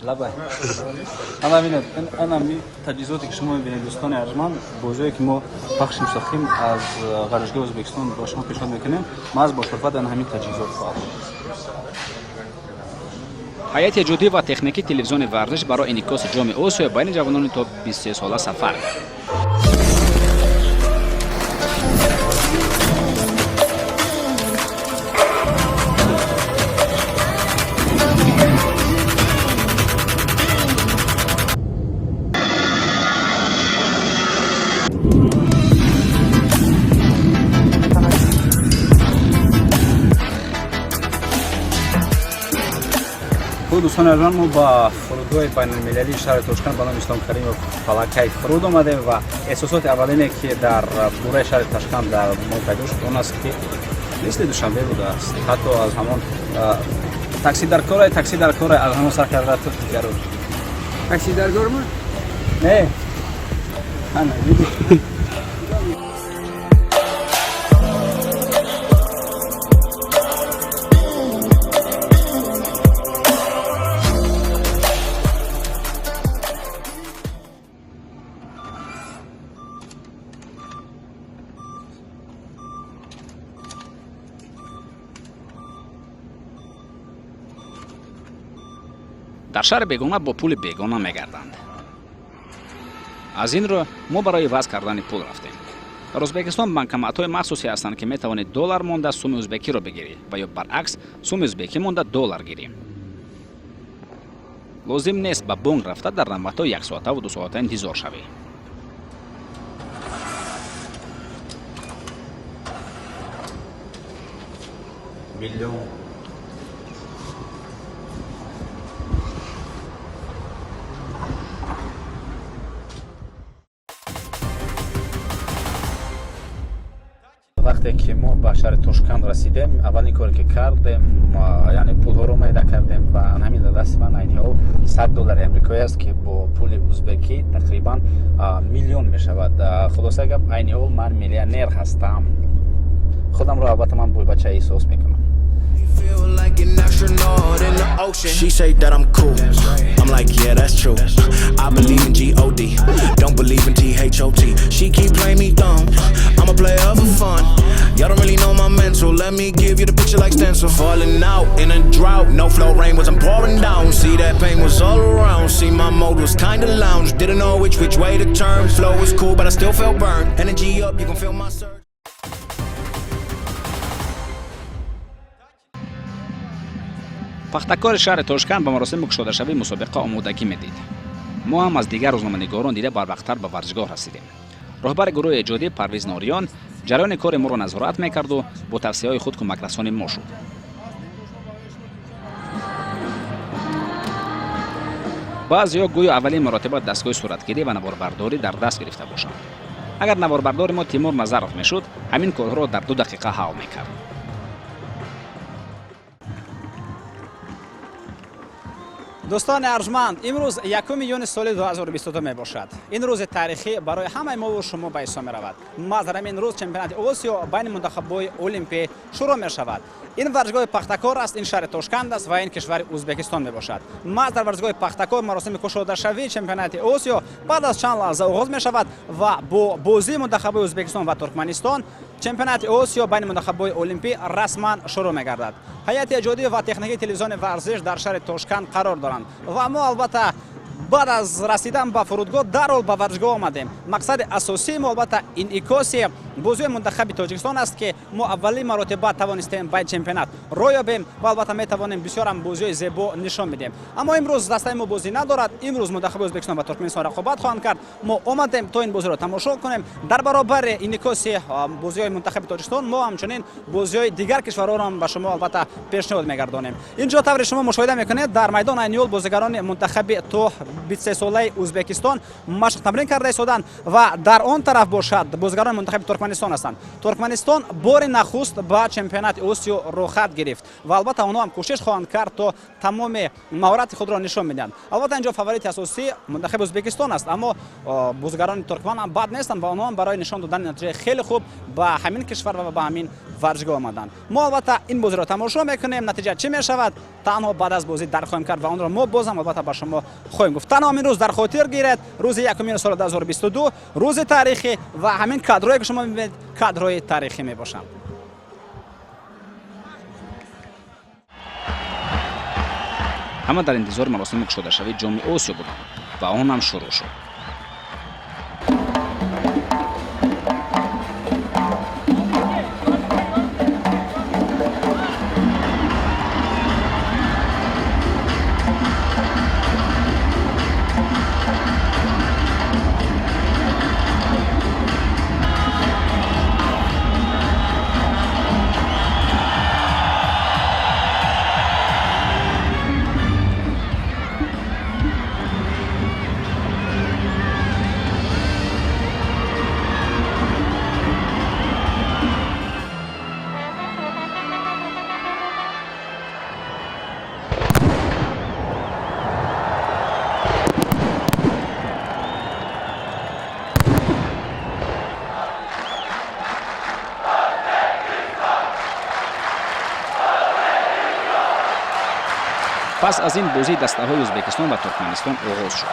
Лабай. Ана бинед, ана ми таҷҳизоте ки шумо мебинед, дӯстони арҷманд, бозиҳое ки мо пахши мустақим аз варзишгоҳи Ӯзбекистон ба шумо пешниҳод мекунем, маҳз бо шарофати ана ҳамин таҷҳизот хоҳад буд. Ҳайати эҷодӣ ва техникии телевизиони Варзиш барои инъикоси Ҷоми Осиё байни ҷавонони то 23 сола сафар кард. Хуб, дӯстони арҷманд, мо ба фурудгоҳи байналмилалии шаҳри Тошканд ба номи Ислом Каримов фалакай фуруд омадем ва эҳсосоти аввалине ки дар бураи шаҳри Ташканд дар мо пайдо шуд, он аст ки мисли Душанбе будааст. Ҳатто аз ҳамон такси дар кора, такси дар кора, аз ҳамон сар карда то дигару. Такси дар корма? Не, ана види. Дар шаҳри бегона бо пули бегона мегарданд. Аз ин рӯ мо барои иваз кардани пул рафтем. Дар Ӯзбекистон банкоматҳои махсусе ҳастанд, ки метавонӣ доллар монда суми ӯзбекиро бигирӣ ва ё баръакс, суми ӯзбекӣ монда доллар гирӣ. Лозим нест ба бонк рафта дар навбатҳои яксоатаву дусоата интизор шавӣ. Миллион. Вақте ки мо ба шаҳри Тошканд расидем, аввалин коре ки кардем, яъне пулҳоро майда кардем ва ҳамин дар дасти ман айни ҳол 100 доллари амрикоӣ аст, ки бо пули узбекӣ тақрибан миллион мешавад. Хулоса гап, айни ҳол ман миллионер ҳастам. Худамро албатта ман бӯйбача эҳсос мекунам. Feel like an astronaut in the ocean. She say that I'm cool. I'm like, yeah, that's true. I believe in G-O-D. Don't believe in T-H-O-T. She keep playing me dumb. I'm a player for fun. Y'all don't really know my mental. Let me give you the picture like stencil. Falling out in a drought. No flow rain wasn't pouring down. See that pain was all around. See my mode was kinda lounge. Didn't know which way to turn. Flow was cool, but I still felt burned. Energy up, you can feel my surge. Пахтакори шаҳри Тошканд ба маросими кушодашавии мусобиқа омодагӣ медид. Мо ҳам аз дигар рӯзноманигорон дида барвақттар ба варзишгоҳ расидем. Роҳбари гурӯҳи эҷодӣ Парвиз Нориён ҷараёни кори моро назорат мекарду бо тавсияҳои худ кӯмакрасони мо шуд. Баъзеҳо гӯё аввалин маротиба дастгоҳи суратгирӣ ва наворбардорӣ дар даст гирифта бошанд. Агар наворбардори мо Тимур Назаров мешуд, ҳамин корҳоро дар 2 дақиқа ҳал мекард. Дӯстони арҷманд, имрӯз 1 июни соли 2022 мебошад. Ин рӯзи таърихӣ барои ҳамаи мову шумо ба ҳисоб меравад. Маҳз дар ҳамин рӯз чемпионати Осиё байни мунтахабҳои олимпӣ шурӯъ мешавад. Ин варзишгоҳи Пахтакор аст, ин шаҳри Тошканд аст ва ин кишвари Ӯзбекистон мебошад. Маҳз дар варзишгоҳи Пахтакор маросими кушодашавии чемпионати Осиё баъд аз чанд лаҳза оғоз мешавад ва бо бозии мунтахабҳои Ӯзбекистон ва Туркманистон чемпионати Осиё байни мунтахабҳои олимпӣ расман шурӯъ мегардад. Ҳайати эҷодӣ ва техникии телевизиони Варзиш дар шаҳри Тошканд қарор доранд ва мо албатта баъд аз расидан ба фурудгоҳ дарҳол ба варзишгоҳ омадем. Мақсади асосии мо албатта инъикоси бозиҳои мунтахаби Тоҷикистон аст, ки мо аввалин маротиба тавонистем ба чемпионат роҳ ёбем ва албатта метавонем бисёрам бозиҳои зебо нишон бидем. Аммо имрӯз дастаи мо бозӣ надорад. Имрӯз мунтахаби Ӯзбекистон ва Туркманистон рақобат хоҳанд кард. Мо омадем то ин бозиро тамошо кунем. Дар баробари инъикоси бозиҳои мунтахаби Тоҷикистон мо ҳамчунин бозиҳои дигар кишварҳоро ҳам ба шумо албатта пешниҳод мегардонем. Инҷо тавре шумо мушоҳида мекунед, дар майдон айни ҳол бозигарони мунтахаби то 23-солаи Ӯзбекистон машқ тамрин карда истоданд ва дар он тараф бошад бозигарони мунтахаби Туркманистон ҳастанд. Туркманистон бори нахуст ба чемпионати Осиё роҳхат гирифт ва албатта онҳо ҳам кӯшиш хоҳанд кард, то тамоми маҳорати худро нишон медиҳанд. Албатта, инҷо фаворити асосӣ мунтахаби Ӯзбекистон аст, аммо бозигарони туркман ҳам бад нестанд ва онҳо ҳам барои нишон додани натиҷаи хеле хуб ба ҳамин кишвар ва ба ҳамин варзишгоҳ омаданд. Мо албатта ин бозиро тамошо мекунем. Натиҷа чӣ мешавад, танҳо баъд аз бозӣ дарк хоҳем кард ва онро мо бозам албатта ба шумо хоҳем гуфт. Танҳо ҳамин рӯз дар хотир гиред, рӯзи 1 соли 2022, рӯзи таърихӣ, ва ҳамин кадрҳое ки шумо мебинед, кадрҳои таърихӣ мебошанд. Ҳама дар интизори маросими кушодашавии Ҷоми Осиё буданд ва он ҳам шурӯъ шуд. Пас аз ин бозии дастаҳои Ӯзбекистон ва Туркманистон оғоз шуд.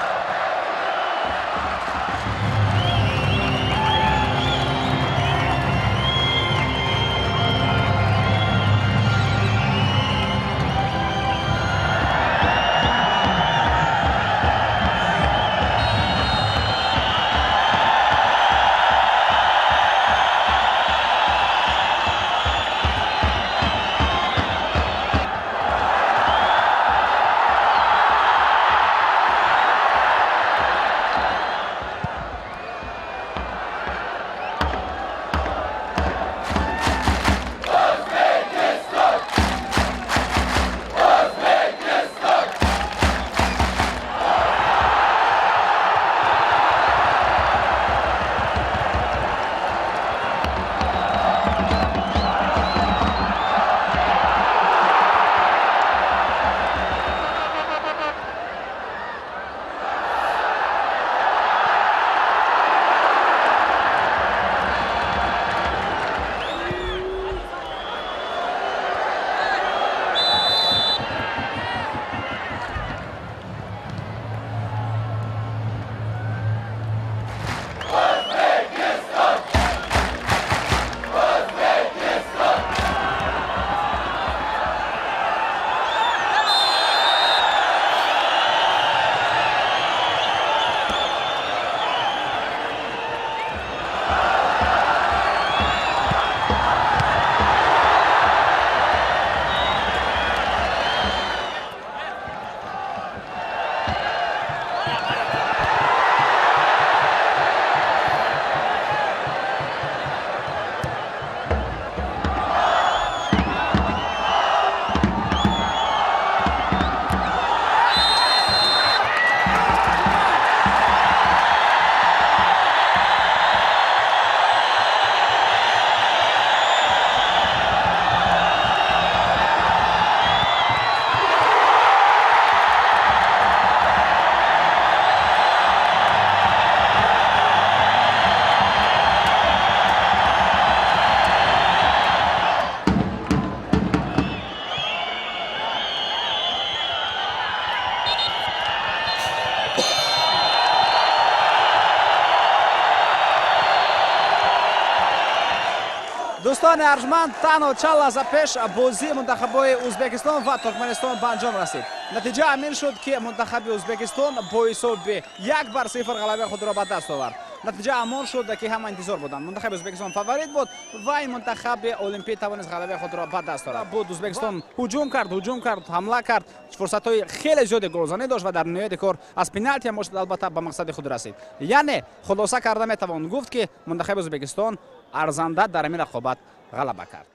Дӯстони арҷманд, танҳо чанд лаҳза пеш бозии мунтахабҳои Ӯзбекистон ва Туркманистон ба анҷом расид. Натиҷа ҳамин шуд, ки мунтахаби Ӯзбекистон бо ҳисоби 1-0 ғалабаи худро ба даст овард. Натиҷа ҳамон шуд, ки ҳама интизор буданд. Мунтахаби Ӯзбекистон фаворит буд ва ин мунтахаби олимпӣ тавонист ғалабаи худро ба даст орад. Буд Ӯзбекистон ҳуҷум кард, ҳамла кард, фурсатҳои хеле зиёди голзанӣ дошт ва дар ниҳояти кор аз пеналти ҳам бошад, албатта, ба мақсади худ расид. Яъне хулоса карда метавон гуфт, ки мунтахаби Ӯзбекистон арзанда дар ҳамин рақобат ғалаба кард.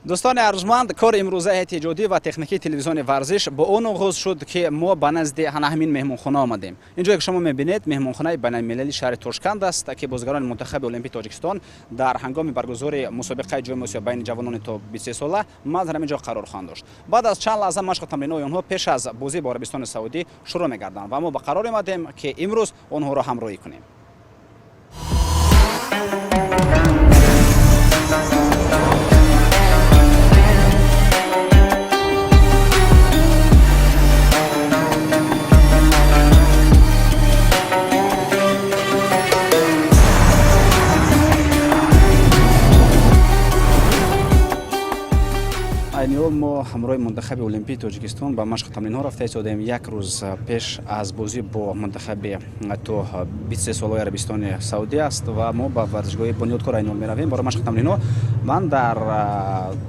Дӯстони арҷманд, кори имрӯза ҳайати эҷодӣ ва техникии телевизиони Варзиш бо он оғоз шуд, ки мо ба назди ҳана ҳамин меҳмонхона омадем. Инҷое ки шумо мебинед, меҳмонхонаи байналмилалии шаҳри Тошканд аст, ки бозигарони мунтахаби Олимпии Тоҷикистон дар ҳангоми баргузории мусобиқаи Ҷоми Осиё байни ҷавонони то 23 сола маҳз дар ҳамин ҷо қарор хоҳанд дошт. Баъд аз чанд лаҳза машқу тамринҳои онҳо пеш аз бозӣ бо Арабистони Саудӣ шурӯъ мегарданд ва мо ба қарор омадем, ки имрӯз онҳоро ҳамроҳӣ кунем. Айни ҳол мо ҳамроҳи мунтахаби Олимпии Тоҷикистон ба машқу тамринҳо рафта истодаем, як рӯз пеш аз бозӣ бо мунтахаби то 23 солаи Арабистони Саудӣ аст ва мо ба варзишгоҳи Бунёдкор айни ҳол меравем барои машқу тамринҳо. Ман дар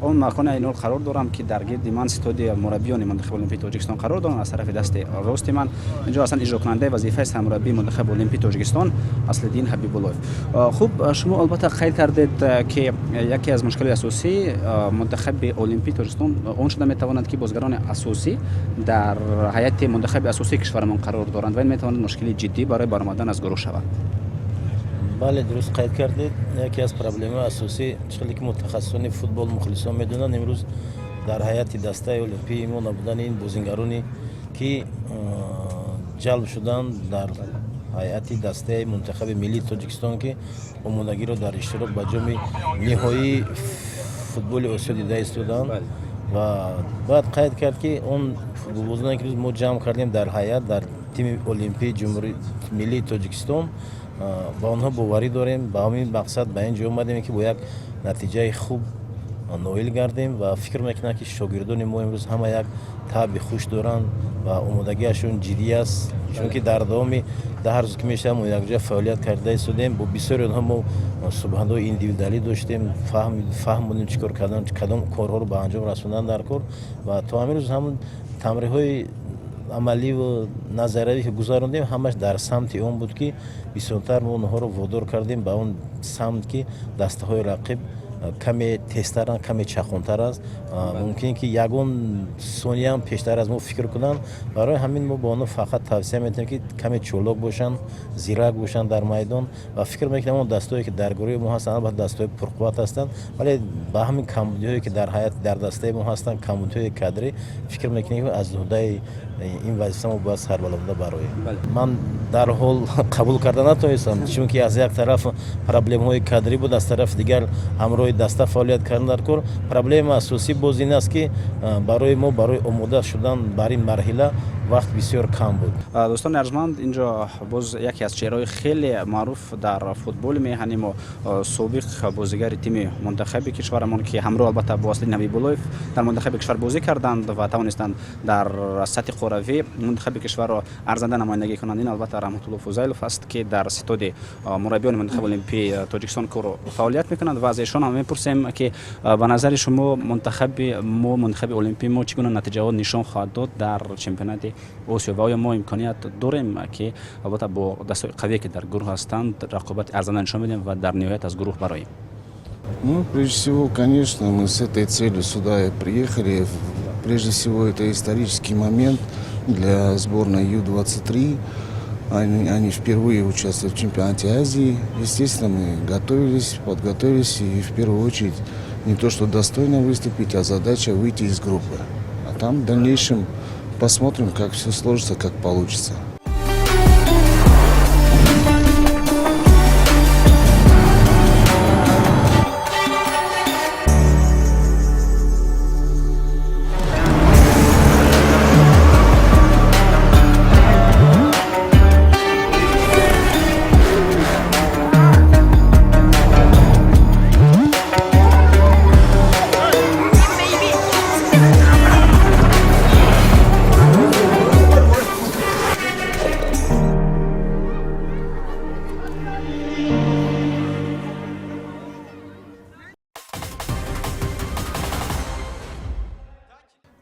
он макони айни ҳол қарор дорам, ки дар гирди ман ситоди мураббиёни мунтахаби Олимпии Тоҷикистон қарор доранд. Аз тарафи дасти рости ман инҷо ҳастанд иҷрокунандаи вазифаи сармураббии мунтахаби Олимпии Тоҷикистон Аслиддин Ҳабибуллоев. Хуб, шумо албатта қайд кардед, ки яке аз мушкилоти асосии мунтахаби Олимпии Тоҷикистон он шуда метавонад, ки бозигарони асосӣ дар ҳайати мунтахаби асосии кишварамон қарор доранд ва ин метавонад мушкили ҷиддӣ барои баромадан аз гурӯҳ шавад. Бале, дуруст қайд кардед. Яке аз проблемаҳои асосӣ, хеле ки мутахассисони футбол, мухлисон медонанд, имрӯз дар ҳайати дастаи олимпии мо набудани ин бозингароне, ки ҷалб шуданд дар ҳайати дастаи мунтахаби миллии Тоҷикистон, ки омодагиро дар иштирок ба ҷоми ниҳоии футболи Осиё дида истоданд. Ва бояд қайд кард, ки он футболбозоне, ки мо ҷамъ кардем дар ҳайат, дар тими олимпии ҷумҳури миллии Тоҷикистон, ба онҳо боварӣ дорем. Ба ҳамин мақсад ба ин ҷо омадем, ки бо як натиҷаи хуб ноил гардем. Ва фикр мекунам, ки шогирдони мо имрӯз ҳама як таъби хуш доранд ва омодагиашон ҷиддӣ аст, чунки дар давоми 10 рӯз, ки мешавад, мо якҷоя фаъолият карда истодем. Бо бисёри онҳо мо суҳбатҳои индивидуалӣ доштем, фаҳмонем чӣ кор кардан, кадом корҳоро ба анҷом расондан дар кор. Ва то ҳамин рӯз ҳамун тамринҳои амаливу назариявӣ, ки гузарондем, ҳамаш дар самти он буд, ки бисёртар мо онҳоро водор кардем ба он самт, ки дастаҳои рақиб каме тезтаранд, каме чақонтар аст, мумкин ки ягон сониям пештар аз мо фикр кунанд. Барои ҳамин мо ба онҳо фақат тавсия медиҳем, ки каме чолок бошанд, зирак бошанд дар майдон. Ва фикр мекунам, он дастаҳое, ки дар гурӯҳи мо ҳастанд, албатта дастаҳои пурқувват ҳастанд, вале ба ҳамин камбудиҳое, ки дар ҳайат, дар дастаи мо ҳастанд, камбудиҳои кадрӣ, фикр мекунем, ки аз уҳдаи ин вазифа мо бояд сарбаланда бароем. Ман дарҳол қабул карда натавонистам, чунки аз як тараф проблемаҳои кадрӣ буд, аз тарафи дигар ҳамроҳи даста фаъолият кардан дар кор. Проблема асосӣ боз ин аст, ки барои мо барои омода шудан бар ин марҳила вақт бисёр кам буд. Дӯстони арҷманд, инҷо боз яке аз чеҳраҳои хеле маъруф дар футболи меҳани мо, собиқ бозигари тими мунтахаби кишварамон, ки ҳамроҳ албатта бо Аслиддин Ҳабибуллоев дар мунтахаби кишвар бозӣ карданд ва тавонистанд дар сатҳи қорравӣ мунтахаби кишварро арзанда намояндагӣ кунанд, ин албатта Раҳматулло Фузайлов аст, ки дар ситоди мураббиёни мунтахаби олимпии Тоҷикистон кору фаъолият мекунанд. Ва аз эшон ҳам мепурсем, ки ба назари шумо мунтахаби мо, мунтахаби олимпии мо чӣ гуна натиҷаҳо нишон хоҳад дод дар чемпионати Осиё ва оё мо имконият дорем, ки албатта бо дастҳои қавие, ки дар гурӯҳ ҳастанд, рақобати арзанда нишон медиҳем ва дар ниҳоят аз гурӯҳ бароем? Ну, прежде всего, конечно, мы с этой целью сюда и приехали. Прежде всего, это исторический момент для сборной Ю-23. Они впервые участвуют в чемпионате Азии. Естественно, мы готовились, подготовились. И в первую очередь не то что достойно выступить, а задача выйти из группы. А там в дальнейшем посмотрим, как все сложится, как получится.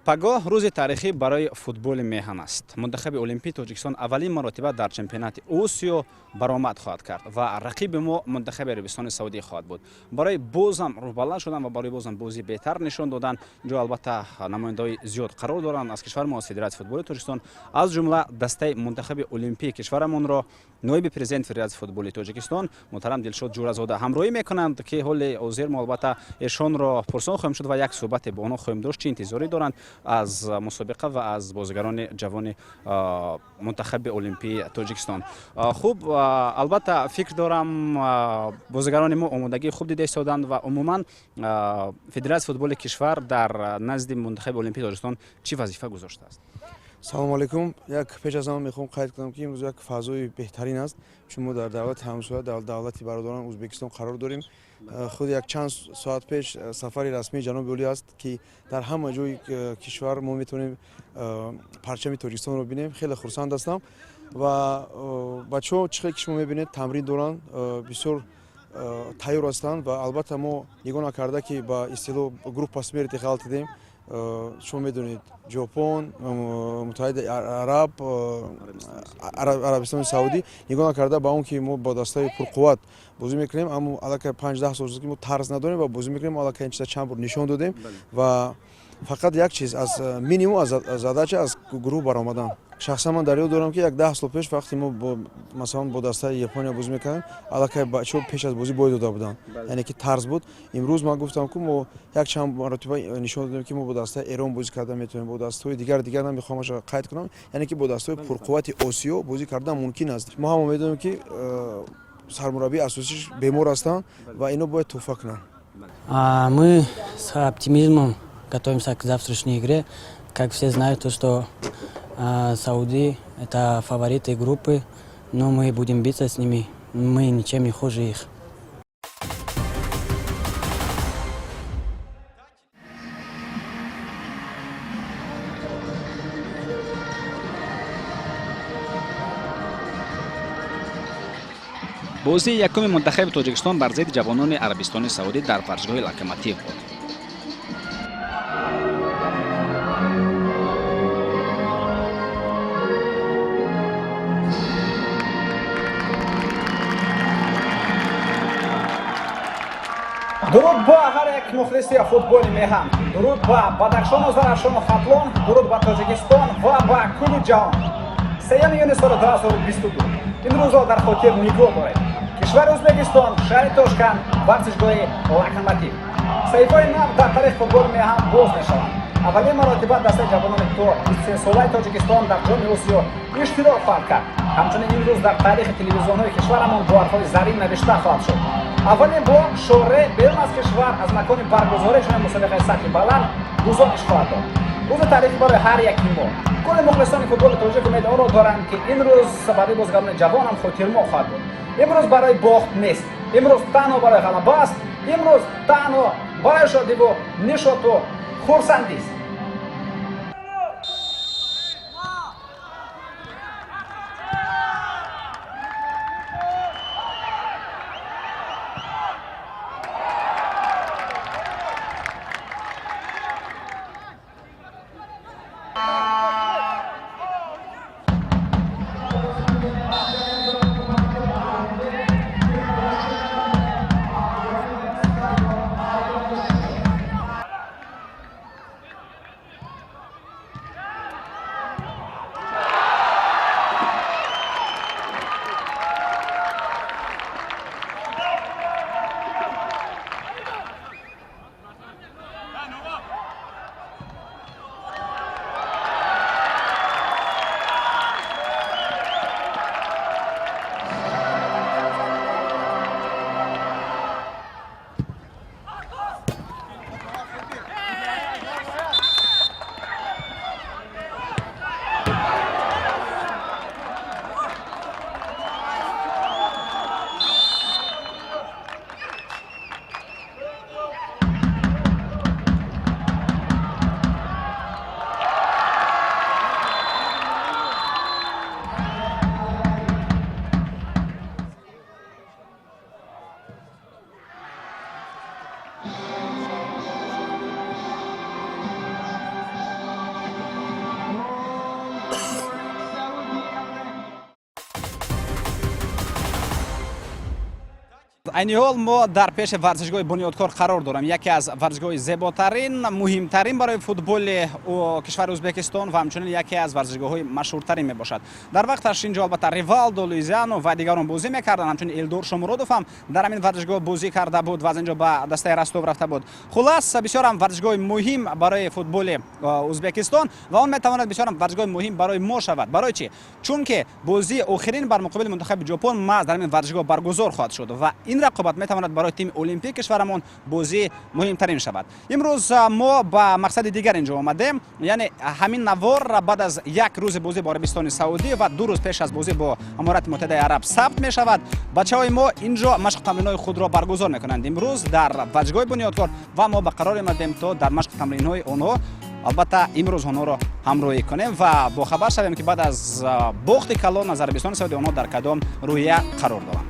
Пагоҳ рӯзи таърихӣ барои футболи меҳан аст. Мунтахаби Олимпии Тоҷикистон аввалин маротиба дар чемпионати Осиё баромад хоҳад кард ва рақиби мо мунтахаби Арабистони Саудӣ хоҳад буд. Барои бозам рӯҳбаланд шудан ва барои бозам бозии беҳтар нишон додан, инҷо албатта намояндаҳои зиёд қарор доранд аз кишвари мо, аз Федератсияи футболи Тоҷикистон, аз ҷумла дастаи мунтахаби Олимпии кишварамонро ноиби президенти Федератсияи футболи Тоҷикистон муҳтарам Дилшод Ҷӯразода ҳамроҳӣ мекунанд, ки ҳоли ҳозир мо албатта эшонро пурсон хоҳем шуд ва як суҳбате бо онҳо хоҳем дошт, чӣ интизорӣ доранд аз мусобиқа ва аз бозигарони ҷавони мунтахаби Олимпии Тоҷикистон. Хуб, албатта фикр дорам, бозигарони мо омодагии хуб дида истоданд ва умуман Федератсияи футболи кишвар дар назди мунтахаби Олимпии Тоҷикистон чӣ вазифа гузоштааст? Салому алайкум. Як пеш аз ҳама мехоҳам қайд кунам, ки имрӯз як фазои беҳтарин аст, чун мо дар давлати ҳамсоя, дар давлати бародарон Ӯзбекистон қарор дорем. Худ як чанд соат пеш сафари расмии ҷаноби олӣ аст, ки дар ҳама ҷои кишвар мо метавонем парчами Тоҷикистонро бинем. Хеле хурсанд ҳастам ва бачаҳо, чӣ хел ки шумо мебинед, тамрин доранд, бисёр тайёр ҳастанд ва албатта мо нигоҳ накарда, ки ба истилоҳ группа смерти ғалтидем. Шумо медонед, Ҷопон, Муттаҳидаи Араб, Арабистони Саудӣ, нигоҳ накарда ба он ки мо бо дастаи пурқувват бозӣ мекунем, аммо аллакай 5-10 сол шуд, ки мо тарз надорем ва бозӣ мекунем. Аллакай ин чиза чанд бор нишон додем ва фақат як чиз аз минимум аз задача аз гурӯҳ баромадан. Шахсан ман дар ёд дорам, ки як 10 сол пеш, вақте мо масалан бо дастаи Япония бозӣ мекардем, аллакай бачаҳо пеш аз бозӣ бой дода буданд, яъне ки тарз буд. Имрӯз ман гуфтам, ки мо як чанд маротиба нишон додем, ки мо бо дастаи Эрон бозӣ карда метавонем, бо дастаҳои дигар намехоҳам қайд кунам, яъне ки бо дастаҳои пурқуввати Осиё бозӣ кардан мумкин аст. Мо ҳама медонем, ки сармураббии асосиш бемор ҳастанд ва ино бояд туҳфа кунанд. Мы с оптимизмом готовимся к завтрашней игре. Как все знают, то, что Сауди – это фавориты группы, но мы будем биться с ними. Мы ничем не хуже их. Бозии якуми мунтахаби Тоҷикистон бар зидди ҷавонони Арабистони Саудӣ дар варзишгоҳи Локомотив буд. Дуруд ба ҳар як мухлиси футболи меҳан, дуруд ба Бадахшону Зарафшону Хатлон, дуруд ба Тоҷикистон ва ба кулли ҷаҳон. 3 июни соли 2022, ин рӯзро дар хотир нигоҳ доред. Кишвари Ӯзбекистон, шаҳри Тошканд, варзишгоҳи Локомотив. Саҳифаҳои нав дар таърихи футболи меҳан боз мешаванд. Аввалин маротиба дастаи ҷавонони то 23-солаи Тоҷикистон дар Ҷоми Осиё иштирок хоҳад кард. Ҳамчунин ин рӯз дар таърихи телевизионҳои кишварамон бо ҳарфҳои зарин навишта хоҳад шуд. Аввалин бор шоре берун аз кишвар, аз макони баргузории чунин мусобиқаи сатҳи баланд гузориш хоҳад дод. Рӯзи таърихӣ барои ҳар яки мо. Кулли мухлисони футболи тоҷик умед онро доранд, ки ин рӯз барои бозигарони ҷавонам хотирмо хоҳад буд. Имрӯз барои бохт нест, имрӯз танҳо барои ғалаба аст, имрӯз танҳо барои шодиву нишоту хурсандист. Айни ҳол мо дар пеши варзишгоҳи Бунёдкор қарор дорем, яке аз варзишгоҳи зеботарин, муҳимтарин барои футболи кишвари Ӯзбекистон ва ҳамчунин яке аз варзишгоҳҳои машҳуртарин мебошад. Дар вақташ инҷо албатта Ривалдо, Луизиано ва дигарон бозӣ мекарданд. Ҳамчунин Элдор Шомуродов ҳам дар ҳамин варзишгоҳ бозӣ карда буд ва аз инҷо ба дастаи Ростов рафта буд. Хулас, бисёр ҳам варзишгоҳи муҳим барои футболи Ӯзбекистон ва он метавонад бисёр ҳам варзишгоҳи муҳим барои мо шавад. Барои чӣ? Чунки бозии охирин бар муқобили мунтахаби Ҷопон маҳз дар ҳамин варзишгоҳ баргузор хоҳад шуд ва ин рақобат метавонад барои тими олимпии кишварамон бозии муҳимтарин шавад. Имрӯз мо ба мақсади дигар инҷо омадем, яъне ҳамин навор баъд аз як рӯзи бозӣ бо Арабистони Саудӣ ва 2 рӯз пеш аз бозӣ бо Аморати Муттаҳидаи Араб сабт мешавад. Бачаҳои мо инҷо машқу тамринҳои худро баргузор мекунанд имрӯз дар варзишгоҳи Бунёдкор ва мо ба қарор омадем, то дар машқу тамринҳои онҳо албатта имрӯз онҳоро ҳамроҳӣ кунем ва бохабар шавем, ки баъд аз бохти калон аз Арабистони Саудӣ онҳо дар кадом рӯҳия қарор доранд.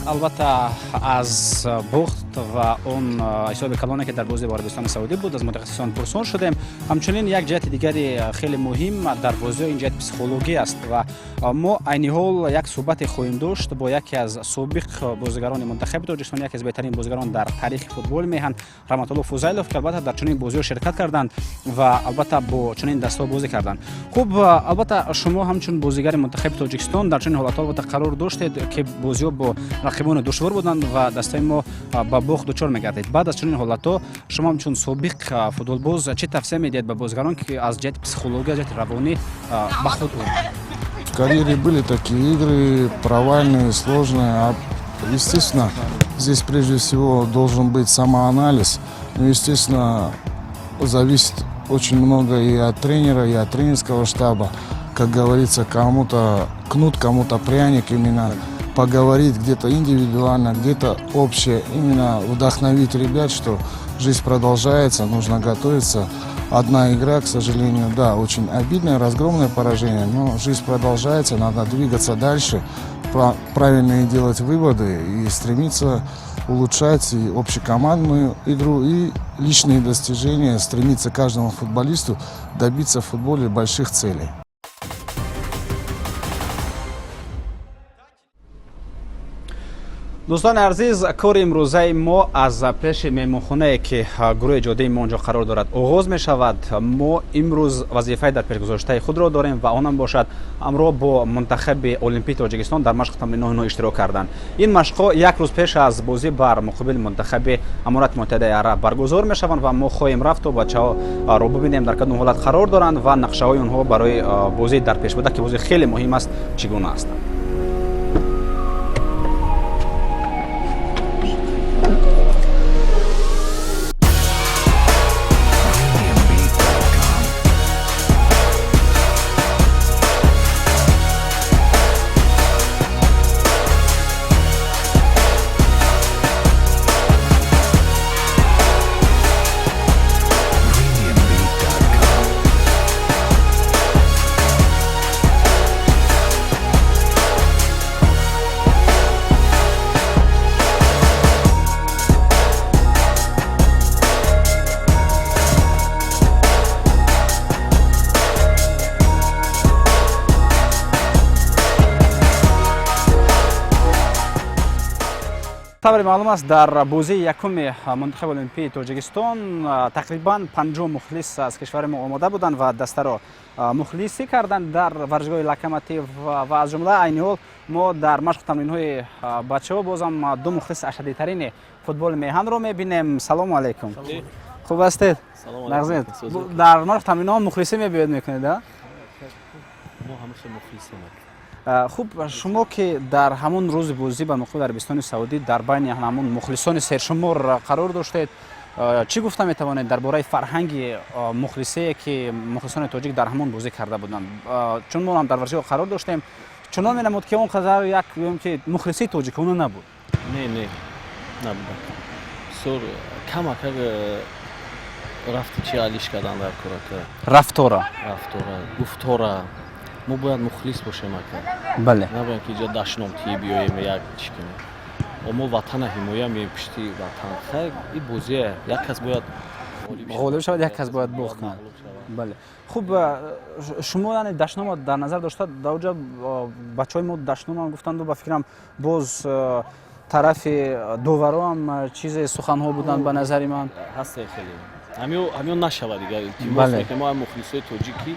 Албатта, аз бохт ва он ҳисоби калоне, ки дар бозии бо Арабистони Саудӣ буд, аз мутахассисон пурсон шудем. Ҳамчунин як ҷиҳати дигари хеле муҳим дар бозиҳо ин ҷиҳати психологӣ аст ва мо айни ҳол як суҳбате хоҳем дошт бо яке аз собиқ бозигарони мунтахаби Тоҷикистон, яке аз беҳтарин бозигарон дар таърихи футболи меҳан, Раҳматулло Фузайлов, ки албатта дар чунин бозиҳо ширкат карданд ва албатта бо чунин дастҳо бозӣ карданд. Хуб, албатта, шумо ҳамчун бозигари мунтахаби Тоҷикистон дар чунин ҳолатҳо албатта қарор доштед, ки бозиҳо бо рақибони душвор буданд ва дастаи мо ба бохт дучор мегардид. Баъд аз чунин ҳолатҳо шумо ҳамчун собиқ футболбоз чӣ тавсия медиҳед ба бозигарон, ки аз ҷиҳати психологӣ, аз ҷиҳати равонӣ ба худ оянд? В карьере были такие игры, провальные, сложные. А, естественно, здесь прежде всего должен быть самоанализ. Ну, естественно, зависит очень много и от тренера, и от тренерского штаба. Как говорится, кому-то кнут, кому-то пряник. Именно поговорить где-то индивидуально, где-то общее. Именно вдохновить ребят, что жизнь продолжается, нужно готовиться. Одна игра, к сожалению, да, очень обидное, разгромное поражение, но жизнь продолжается, надо двигаться дальше, правильные делать выводы и стремиться улучшать и общекомандную игру, и личные достижения, стремиться каждому футболисту добиться в футболе больших целей. Дӯстони азиз, кори имрӯзаи мо аз пеши меҳмонхонае, ки гурӯҳи эҷодии мо онҷо қарор дорад, оғоз мешавад. Мо имрӯз вазифаи дар пешгузоштаи худро дорем ва онам бошад ҳамроҳ бо мунтахаби олимпии Тоҷикистон дар машқу тамринҳои онҳо иштирок кардан. Ин машқҳо як рӯз пеш аз бозӣ бар муқобили мунтахаби Аморати Муттаҳидаи Араб баргузор мешаванд ва мо хоҳем рафт, то бачаҳоро бибинем, дар кадом ҳолат қарор доранд ва нақшаҳои онҳо барои бозии дар пеш буда, ки бозии хеле муҳим аст, чӣ гуна ҳастанд. Тавре маълум аст, дар бозии якуми мунтахаби олимпии Тоҷикистон тақрибан 50 мухлис аз кишвари мо омода буданд ва дастаро мухлисӣ карданд дар варзишгоҳи Локомотив ва аз ҷумла айни ҳол мо дар машқу тамринҳои бачаҳо бозам ду мухлиси ашаддитарини футболи меҳанро мебинем. Салому алайкум, хуб ҳастед? Нағзед? Дар машқу тамринҳо мухлисӣ мебиёед, мекунед? Хуб, шумо ки дар ҳамон рӯзи бозӣ ба муқобили Арабистони Саудӣ дар байни ҳамон мухлисони сершумор қарор доштед, чӣ гуфта метавонед дар бораи фарҳанги мухлисие, ки мухлисони тоҷик дар ҳамон бозӣ карда буданд? Чун мо ҳам дар варзишгоҳ қарор доштем, чунон менамуд, ки он қадар як гӯем, ки мухлисии тоҷикона набуд. Не, не, набуда. Бисёр камакак. Рафти чи алиш кардан дар корака. Рафтора. Рафтора, гуфтора. Мо бояд мухлис бошем, ака. Бале. Набояд ки иҷа дашномтӣ биёем, як чӣ кунем. Мо ватана ҳимоя меем, пишти ватан. Хай, и бозия, як кас бояд ғолиб шавад, як кас бояд бохт кунад. Бале. Хуб, шумо яъне дашнома дар назар дошта, дар оҷа бачаҳои мо дашномам гуфтанду, ба фикрам, боз тарафи довароам чизе суханҳо буданд, ба назари ман. Ҳасте хеле. Ҳамиё нашавад дигар, илтимос мекунем мо мухлисои тоҷикӣ,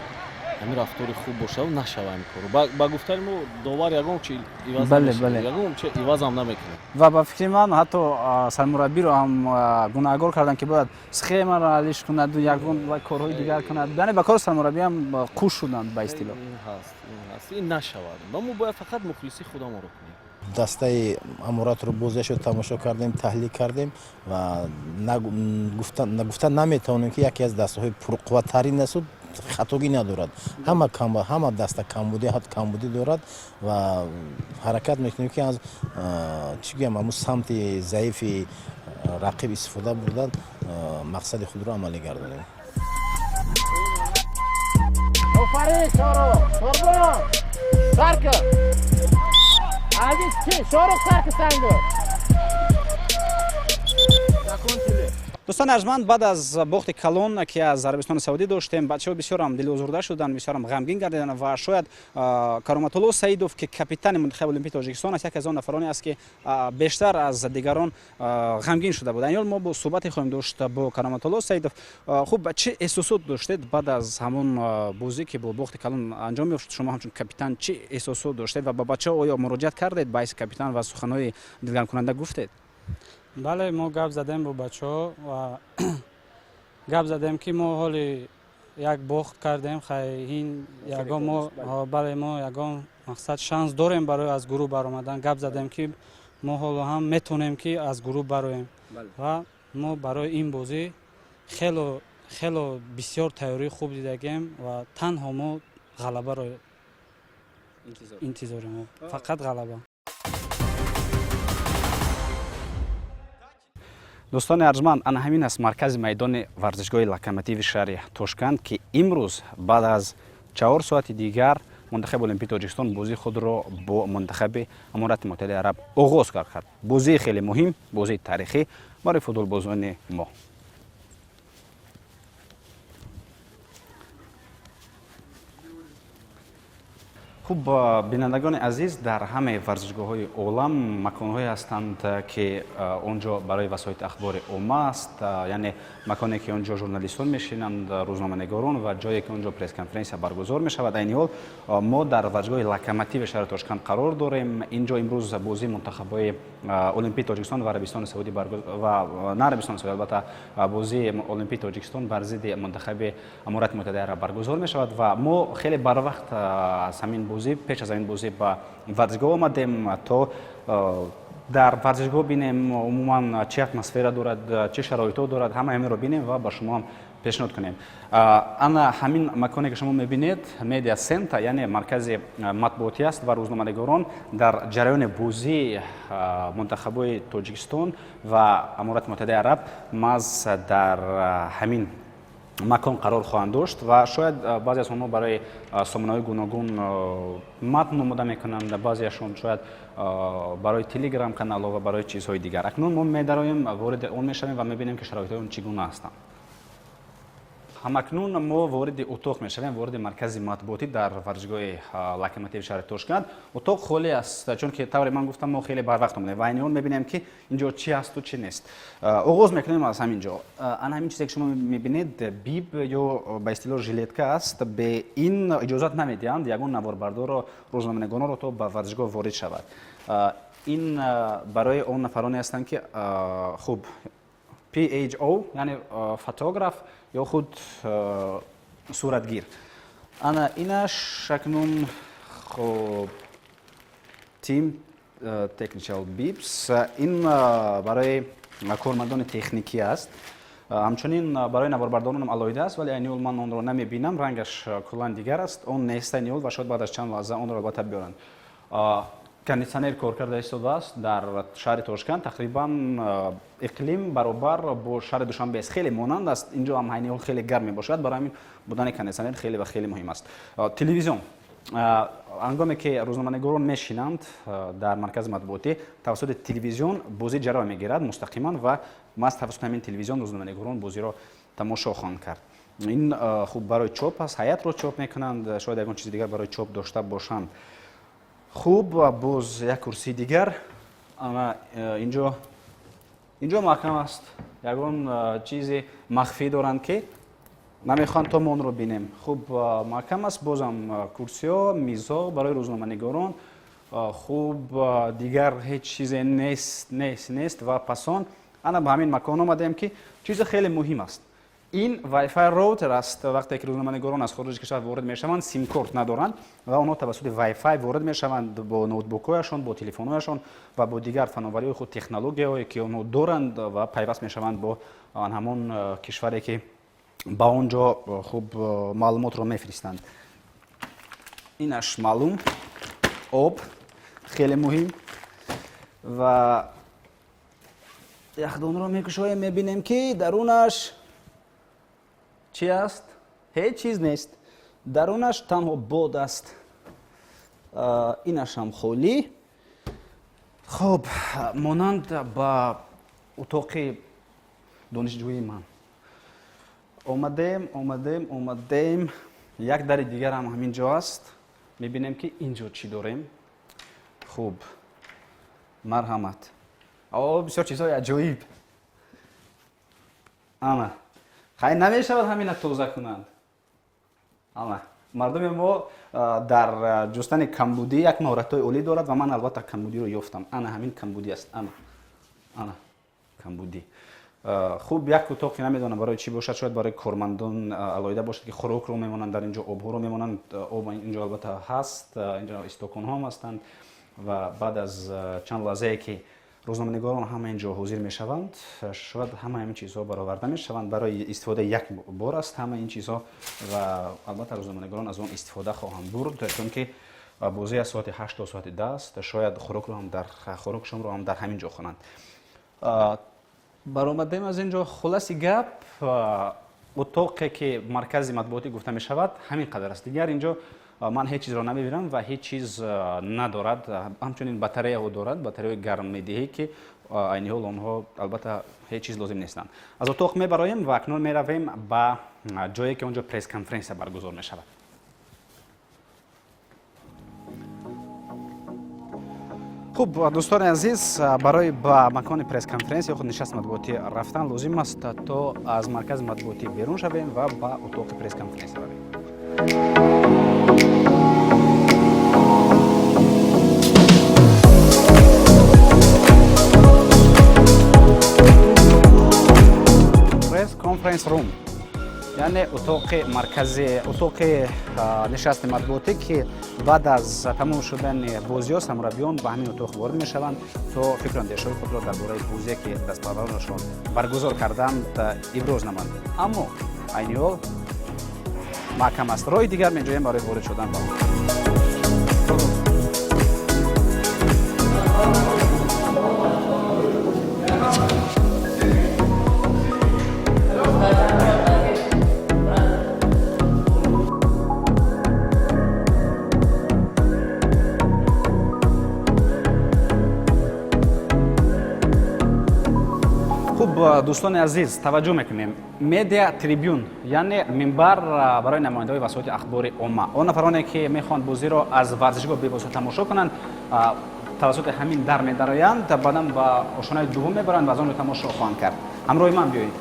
ҳамин рафтори хуб бошад, нашава ҳамин кору. Ба гуфтани мо довар ягон чи иваз ягон чи ивазам намекунад. Ва ба фикри ман, ҳатто сармураббиро ҳам гунаҳгор карданд, ки бояд схемаро алиш кунаду ягон корҳои дигар кунад. Яъне ба кори сармураббиам қуш шуданд, ба истилоҳ. Ин ҳаст, ин ҳаст, ин нашавад. Ва мо бояд фақат мухлисии худамонро кунем. Дастаи Аморатро бозиашро тамошо кардем, таҳлил кардем ва гуфта наметавонем, ки яке аз дастаҳои пурқувваттарин асту хатогӣ надорад. Ҳама даста камбудӣ, камбудӣ дорад ва ҳаракат мекунем, ки аз, чӣ гӯям, ҳамун самти заифи рақиб истифода бурдан, мақсади худро амалӣ гардонем. Офарин, Шорух! Қурбон! Сарка! Aziz ki, Шорух, сарка sangu! Закончили. Дӯстони арҷманд, баъд аз бохти калон, ки аз Арабистони Саудӣ доштем, бачаҳо бисёрам дилозурда шуданд, бисёрам ғамгин гардиданд ва шояд Кароматулло Саидов, ки капитани мунтахаби олимпии Тоҷикистон аст, яке аз он нафароне аст, ки бештар аз дигарон ғамгин шуда буд. Айни ҳол мо бо суҳбате хоҳем дошт бо Кароматулло Саидов. Хуб, чӣ эҳсосот доштед баъд аз ҳамон бозӣ, ки бо бохти калон анҷом ёфт? Шумо ҳамчун капитан чӣ эҳсосот доштед ва ба бачаҳо оё муроҷиат кардед ба ҳайси капитан ва суханҳои дилгармкунанда гуфтед? Бале, мо гап задем бо бачаҳо ва гап задем, ки мо ҳоли як бохт кардем. Хай, ин ягон мо, бале, мо ягон мақсад, шанс дорем барои аз гурӯҳ баромадан. Гап задем, ки мо ҳоло ҳам метавонем, ки аз гурӯҳ бароем, ва мо барои ин бозӣ хело хело бисёр тайёрии хуб дидагем ва танҳо мо ғалабаро интизорем, фақат ғалаба. Дӯстони арҷманд, ана ҳамин аст маркази майдони варзишгоҳи Локомотиви шаҳри Тошканд, ки имрӯз баъд аз 4 соати дигар мунтахаби олимпии Тоҷикистон бозии худро бо мунтахаби Аморати Муттаҳидаи Араб оғоз кард. Бозии хеле муҳим, бозии таърихӣ барои футболбозони мо. Хуб, бинандагони азиз, дар ҳамаи варзишгоҳҳои олам маконҳое ҳастанд, ки он ҷо барои васоити ахбори омма аст, яъне маконе, ки он ҷо журналистон мешинанд, рӯзноманигорон, ва ҷое, ки он ҷо пресс-конференсия баргузор мешавад. Айни ҳол мо дар варзишгоҳи Локомотиви шаҳри Тошканд қарор дорем. Ин ҷо имрӯз бозии мунтахабҳои олимпии Тоҷикистон ва Арабистони Саудӣ, ва на Арабистони Саудӣ, албатта, бозии олимпии Тоҷикистон бар зидди мунтахаби Аморати Муттаҳидаи Араб баргузор мешавад. Ва мо хеле барвақт аз ҳамин бозӣ, пеш аз ҳамин бозӣ ба варзишгоҳ омадем, то дар варзишгоҳ бинем, умуман чӣ атмосфера дорад, чӣ шароитҳо дорад, ҳама ҳаминро бинем ва ба шумо ҳам пешниҳод кунем. Ана ҳамин маконе, ки шумо мебинед, медиа центр, яъне маркази матбуотӣ аст ва рӯзноманигорон дар ҷараёни бозии мунтахабҳои Тоҷикистон ва Аморати Муттаҳидаи Араб маҳз дар ҳамин макон қарор хоҳанд дошт. Ва шояд баъзе аз онҳо барои сомонаҳои гуногун матн омода мекунанд, баъзеашон шояд барои телеграм каналҳо ва барои чизҳои дигар. Акнун мо медароем, вориди он мешавем ва мебинем, ки шароитҳои он чӣ гуна ҳастанд. Ҳамакнун мо вориди утоқ мешавем, вориди маркази матбуотӣ дар варзишгоҳи Локомотиви шаҳри Тошканд. Утоқ холӣ аст, чунки тавре ман гуфтам, мо хеле барвақт омадем ва айни ҳол мебинем, ки ин ҷо чӣ ҳасту чӣ нест. Оғоз мекунем аз ҳамин ҷо. Ана ҳамин чизе, ки шумо мебинед, биб ё ба истилоҳ жилетка аст. Бе ин иҷозат намедиҳанд ягон наворбардорро, рӯзноманигоронро, то ба варзишгоҳ ворид шавад. Ин барои он нафароне ҳастанд, ки, хуб, PHO, яъне фотограф ё худ суратгир. Ана инаш акнун, хуб, team technical bibs, ин барои кормандони техникӣ аст. Ҳамчунин барои наворбардоронам алоҳида аст, вале айни ҳол ман онро намебинам, рангаш куллан дигар аст, он нест айни ҳол ва шояд баъд аз чанд лаҳза онро албатта биёранд. Кондитсионер кор карда истодааст. Дар шаҳри Тошканд тақрибан иқлим баробар бо шаҳри Душанбе аст, хеле монанд аст. Инҷо ҳам айни ҳол хеле гарм мебошад, барои ҳамин будани кондитсионер хеле ва хеле муҳим аст. Телевизион, ҳангоме ки рӯзноманигорон мешинанд дар маркази матбуотӣ, тавассути телевизион бозӣ ҷараён мегирад мустақиман ва маҳз тавассути ҳамин телевизион рӯзноманигорон бозиро тамошо хоҳанд кард. Ин хуб барои чоп аст, ҳайатро чоп мекунанд, шояд ягон чизи дигар барои чоп дошта бошанд. Хуб, боз як курсии дигар ана инҷо. Инҷо маҳкам аст, ягон чизи махфӣ доранд, ки намехоҳанд то мо онро бинем. Хуб, маҳкам аст. Бозам курсиҳо, мизҳо барои рӯзноманигорон. Хуб, дигар ҳеҷ чизе нест, нест, нест. Ва пас он ана ба ҳамин макон омадем, ки чизи хеле муҳим аст. Ин Wi-Fi роутер аст. Вақте ки рӯзноманигорон аз хориҷи кишвар ворид мешаванд, симкорт надоранд ва онҳо тавассути Wi-Fi ворид мешаванд бо ноутбукҳояшон, бо телефонҳояшон ва бо дигар фановариҳои худ, технологияҳое ки онҳо доранд, ва пайваст мешаванд бо ҳамон кишваре, ки ба он ҷо хуб маълумотро мефиристанд. Инаш маълум, об хеле муҳим. Ва яхдонро мекушоем, мебинем, ки дарунаш чӣ аст. Ҳеҷ чиз нест дарунаш, танҳо бод аст. Инашам холӣ. Хуб, монанд ба утоқи донишҷӯии ман. Омадем, омадем, омадем, як дари дигарам ҳамин ҷо аст. Мебинем, ки ин ҷо чӣ дорем. Хуб, марҳамат. О, бисёр чизҳои аҷоиб. Ана, хай, намешавад ҳамина тоза кунанд. Ана, мардуми мо дар ҷустани камбудӣ як маҳоратҳои олӣ дорад ва ман албатта камбудиро ёфтам. Ана, ҳамин камбудӣ аст. Ана, ана камбудӣ. Хуб, як утоқи намедонам барои чӣ бошад, шояд барои кормандон алоҳида бошад, ки хӯрокро мемонанд дар инҷо, обҳоро мемонанд. Об инҷо албатта ҳаст, инҷо истоконҳоам ҳастанд. Ва баъд аз чанд лаҳзае ки рӯзноманигорон ҳама инҷо ҳозир мешаванд, шояд ҳама ҳамин чизҳо бароварда мешаванд. Барои истифодаи як бор аст ҳама ин чизҳо ва албатта рӯзноманигорон аз он истифода хоҳанд бурд, чунки бозӣ аз соати 8 то соати 10 аст. Шояд хӯрокро ҳам дар хӯрок шомро ҳам дар ҳамин ҷо хӯранд. Баромадем аз ин ҷо. Хулоси гап, утоқе ки маркази матбуотӣ гуфта мешавад, ҳамин қадар аст. Дигар инҷо ман ҳеҷ чизро намебинам ва ҳеҷ чиз надорад. Ҳамчунин батареяҳо дорад, батареяҳои гарммедиҳӣ, ки айни ҳол онҳо албатта ҳеҷ чиз лозим нестанд. Аз утоқ мебароем ва акнун меравем ба ҷое, ки он ҷо пресс-конференсия баргузор мешавад. Хуб, дӯстони азиз, барои ба макони пресс-конференсия, худ нишасти матбуотӣ рафтан лозим аст, то аз маркази матбуотӣ берун шавем ва ба утоқи пресс-конференсия равем. Press conference room, яъне утоқи маркази, утоқи нишасти матбуотӣ, ки баъд аз тамом шудани бозиҳо сармураббиён ба ҳамин утоқ ворид мешаванд, то фикру андешаҳои худро дар бораи бозие, ки дастпарваронашон баргузор карданд, иброз намоянд. Аммо айни ҳол маҳкам аст. Роҳи дигар меҷӯем барои ворид шудан ба он. Хуб, дӯстони азиз, таваҷҷӯҳ мекунем. Media tribune, яъне минбар барои намояндаҳои васоити ахбори омма. Он нафароне, ки мехоҳанд бозиро аз варзишгоҳ бевосита тамошо кунанд, тавассути ҳамин дар медароянд, баъдан ба ошонаи дуввум мебаранд ва аз он ҷо тамошо хоҳанд кард. Ҳамроҳи ман биёед.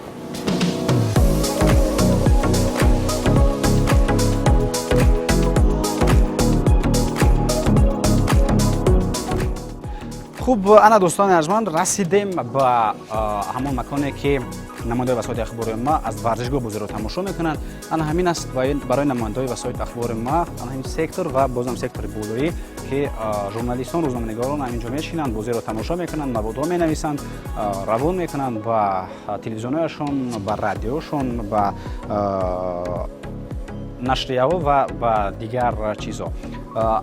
Хуб, ана, дӯстони арҷманд, расидем ба ҳамон маконе, ки намояндаҳои васоити ахбори омма аз варзишгоҳ бозиро тамошо мекунанд. Ана ҳамин аст барои намояндаҳои васоити ахбори омма, ана ҳамин сектор ва бозам сектори болоӣ, ки журналистон, рӯзноманигорон ҳамин ҷо мешинанд, бозиро тамошо мекунанд, маводҳо менависанд, равон мекунанд ба телевизионҳояшон, ба радиошон, ба Нашрияҳо ва ба дигар чизҳо.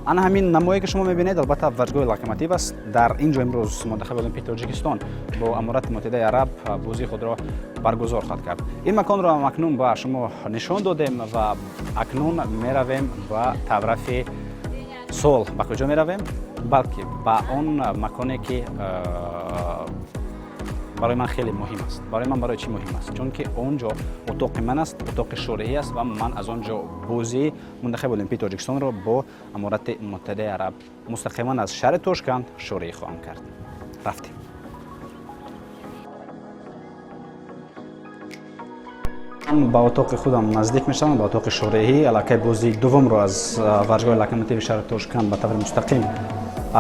Ана ҳамин намое, ки шумо мебинед, албатта, варзишгоҳи Локомотив аст. Дар ин ҷо имрӯз мунтахаби Олимпии Тоҷикистон бо Аморати Муттаҳидаи Араб бозии худро баргузор хоҳад кард. Ин маконро акнун ба шумо нишон додем ва акнун меравем ба тарафи сол. Ба куҷо меравем? Балки ба он маконе, ки барои ман хеле муҳим аст. Барои ман барои чӣ муҳим аст? Чунки он ҷо утоқи ман аст, утоқи шореҳӣ аст ва ман аз он ҷо бозии мунтахаби Олимпии Тоҷикистонро бо Аморати Муттаҳидаи Араб мустақиман аз шаҳри Тошканд шореҳӣ хоҳам кард. Рафтем. Ба утоқи худам наздик мешавам, ба утоқи шореҳӣ. Аллакай бозии дуввумро аз варзишгоҳи Локомотиви шаҳри Тошканд ба таври мустақим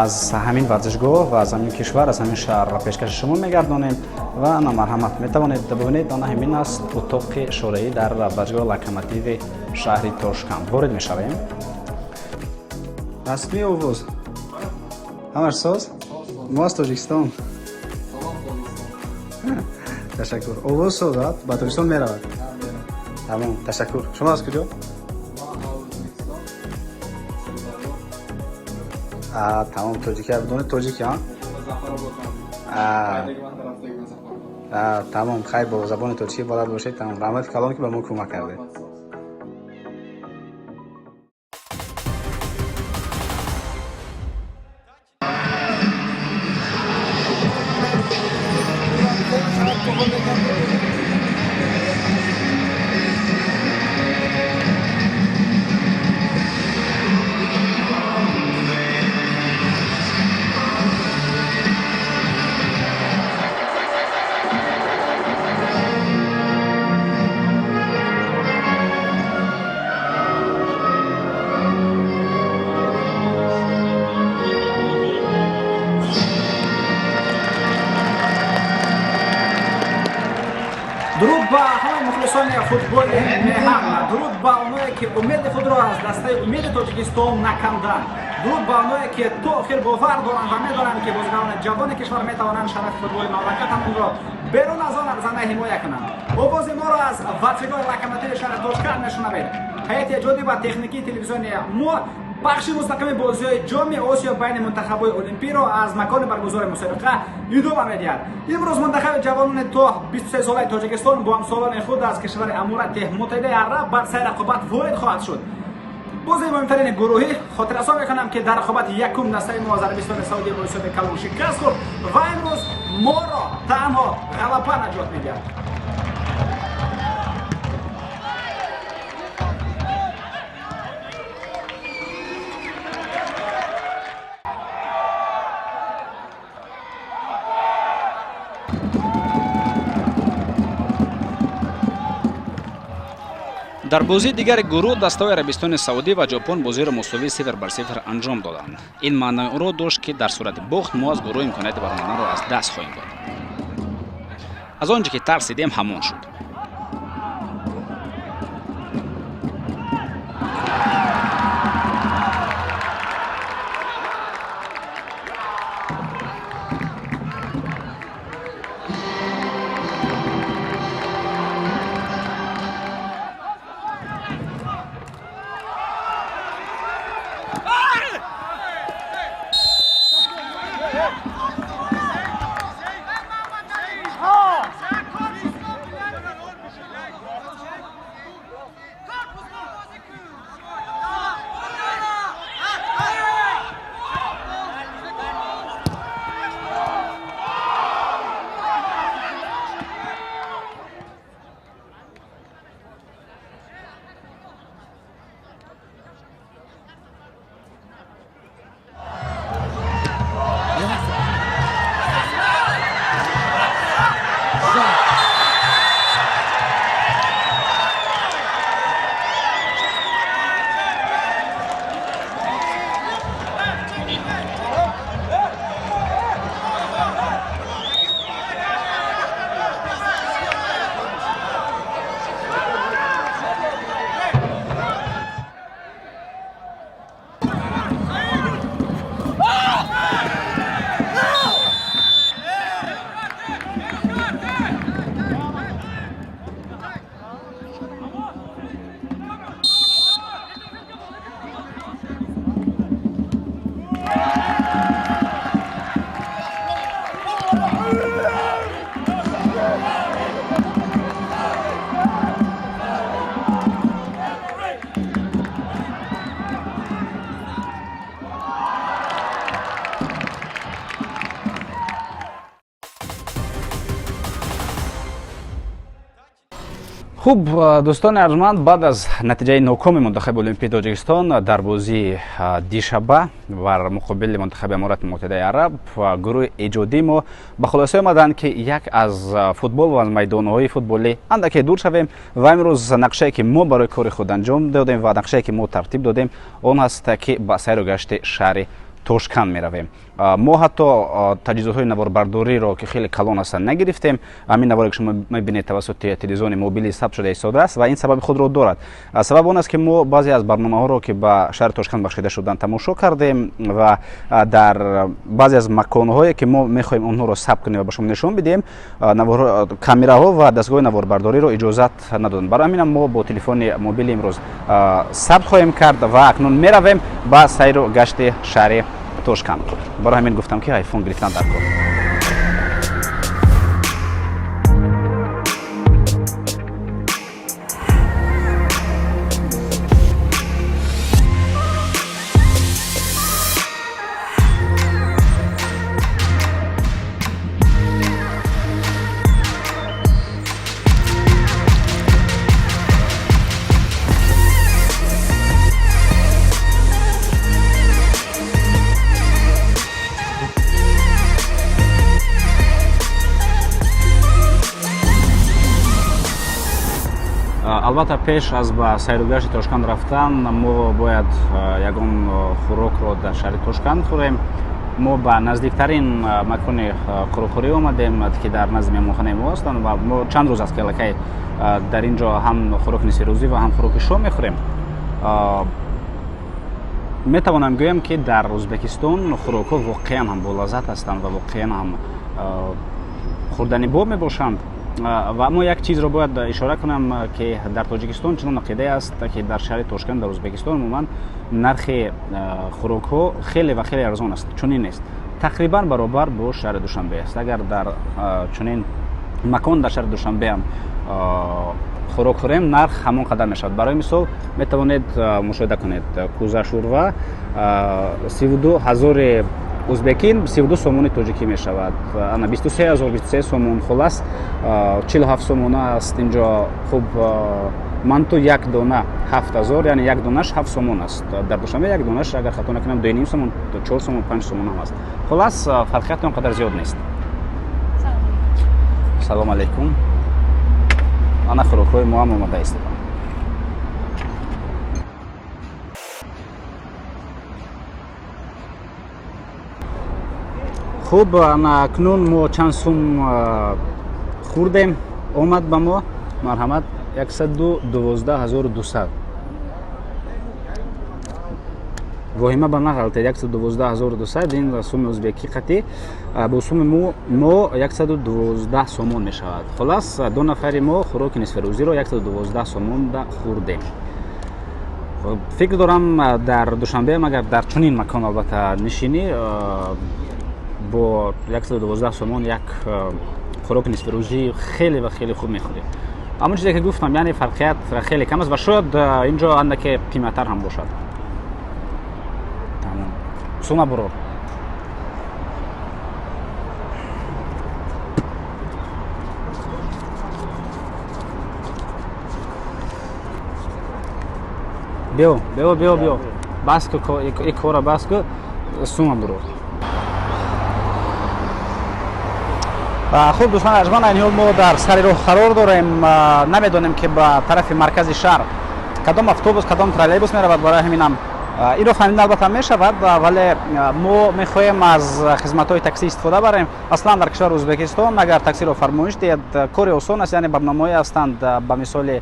аз ҳамин варзишгоҳ ва аз ҳамин кишвар, аз ҳамин шаҳр пешкаши шумо мегардонем. Ва ана, марҳамат, метавонед бибинед, ана ҳамин аст утоқи шореҳӣ дар варзишгоҳи Локомотиви шаҳри Тошканд. Ворид мешавем. Расмӣ овоз, ҳамаш соз. Мо аз Тоҷикистон. Ташаккур. Овоз соз ба Тоҷикистон меравад. Тамом, ташаккур. Шумо аз куҷо? Тамом, тоҷики бидонед, тоҷики. Тамом, хайр, бо забони тоҷикӣ балад бошед. Тамом, раҳмати калон, ки ба мо кӯмак кардед. Дуруд ба ҳамаи мухлисони футболи меҳан, дуруд ба оное, ки умеди худро аз дастаи умеди Тоҷикистон наканданд, дуруд ба оное, ки то охир бовар доранд ва медонанд, ки бозигарони ҷавони кишвар метавонанд шарафи футболи мамлакатамонро берун аз он арзанда ҳимоя кунанд. Овози моро аз варзишгоҳи Локомотиви шаҳри Тошканд мешунавед. Ҳайати эҷодӣ ва техникии телевизиони мо пахши мустақими бозиҳои Ҷоми Осиё байни мунтахабҳои олимпиро аз макони баргузори мусобиқа идома медиҳад. Имрӯз мунтахаби ҷавонони то 23 солаи Тоҷикистон бо ҳамсолони худ аз кишвари Аморати Муттаҳидаи Араб бар сари рақобат ворид хоҳад шуд. Бозии муҳимтарини гурӯҳӣ. Хотиррасон мекунам, ки дар рақобати якум дастаи мо аз Арабистони Саудӣ бо ҳисоби калон шикаст хӯрд ва имрӯз моро танҳо ғалаба наҷот медиҳад. Дар бозии дигари гурӯҳ дастаҳои Арабистони Саудӣ ва Ҷопон бозиро мусовии 0-0 анҷом доданд. Ин маънои онро дошт, ки дар сурати бохт мо аз гурӯҳ имконияти баромаданро аз даст хоҳем дод. Аз он ҷо ки тарсидем, ҳамон шуд. Хуб, дӯстони арҷманд, баъд аз натиҷаи нокоми мунтахаби Олимпии Тоҷикистон дар бозии дишаба бар муқобили мунтахаби Аморати Муттаҳидаи Араб, гурӯҳи эҷодии мо ба хулоса омаданд, ки як аз футбол ва аз майдонҳои футболӣ андаке дур шавем. Ва имрӯз нақшае, ки мо барои кори худ анҷом додем, ва нақшае, ки мо тартиб додем, он аст, ки ба сайру гашти шаҳри Тошканд меравем. Мо ҳатто таҷҳизотҳои наворбардориро, ки хеле калон ҳастанд, нагирифтем. Ҳамин наворе, ки шумо мебинед, тавассути телевизиони мобилӣ сабт шуда истодааст ва ин сабаби худро дорад. Сабаб он аст, ки мо баъзе аз барномаҳоро, ки ба шаҳри Тошканд бахшида шуданд, тамошо кардем ва дар баъзе аз маконҳое, ки мо мехоҳем онҳоро сабт кунем ва ба шумо нишон бидиҳем, камераҳо ва дастгоҳи наворбардориро иҷозат надоданд. Барои ҳаминам мо бо телефони мобили имрӯз сабт хоҳем кард ва акнун меравем ба сайру гашти шаҳри Тошканд. Барои ҳамин гуфтам, ки айфон гирифтан дар кор. Албатта, пеш аз ба сайругашти Тошканд рафтан мо бояд ягон хӯрокро дар шаҳри Тошканд хӯрем. Мо ба наздиктарин макони хӯрокхӯрӣ омадем, ки дар назди меҳмонхонаи мо ҳастанд, ва мо чанд рӯз аст, ки аллакай дар ин ҷо ҳам хӯроки нисфирӯзӣ ва ҳам хӯроки шом мехӯрем. Метавонам гӯям, ки дар Ӯзбекистон хӯрокҳо воқеан ҳам болаззат ҳастанд ва воқеан ҳам хӯрданибоб мебошанд. Ва мо як чизро бояд ишора кунам, ки дар Тоҷикистон чунон ақидае аст, ки дар шаҳри Тошканд, дар Ӯзбекистон умуман нархи хӯрокҳо хеле ва хеле арзон аст. Чунин нест, тақрибан баробар бо шаҳри Душанбе аст. Агар дар чунин макон дар шаҳри Душанбеам хӯрок хӯрем, нарх ҳамон қадар мешавад. Барои мисол, метавонед мушоҳида кунед: кӯза шӯрва 32 ҳазори узбекин, 32 сомони тоҷикӣ мешавад, ана 23 000, 23 сомон, хулас 47 сомона аст инҷо. Хуб, манту як дона 7000, яъне як донаш 7 сомон аст. Дар Душанбе як донаш, агар хато накунам, 2,5 сомон, 4 сомон, 5 сомон ҳам аст. Хулас, фарқияти он қадар зиёд нест. Салом алейкум. Ана хӯрокҳои мо ҳам омода истоданд. Хуб, акнун мо чанд сум хӯрдем, омад ба мо. Марҳамат, 112 200. Воҳима ба нағалтед, 112 200 ин суми узбекӣ қатӣ бо суми мо 112 сомон мешавад. Хулас, ду нафари мо хӯроки нисфирӯзиро 112 сомонда хӯрдем. Фикр дорам, дар Душанбеам агар дар чунин макон, албатта, нишинӣ, бо 112 сомон як хӯроки нисфирӯзӣ хеле ва хеле хуб мехӯрӣ. Ҳамон чизе, ки гуфтам, яъне фарқият хеле кам аст ва шояд инҷо андаке қиматтар ҳам бошад. Сума бурор. Биё, биё, биё, биё, бас ку и кора, бас ку, сума бурор. Хуб, дӯстони арҷманд, айни ҳол мо дар сари роҳ қарор дорем. Намедонем, ки ба тарафи маркази шаҳр кадом автобус, кадом троллейбус меравад. Барои ҳаминам инро фаҳмида, албатта, мешавад, вале мо мехоҳем аз хизматҳои таксӣ истифода барем. Аслан дар кишвари Ӯзбекистон агар таксиро фармоиш диҳед, кори осон аст. Яъне барномаҳое ҳастанд, ба мисоли,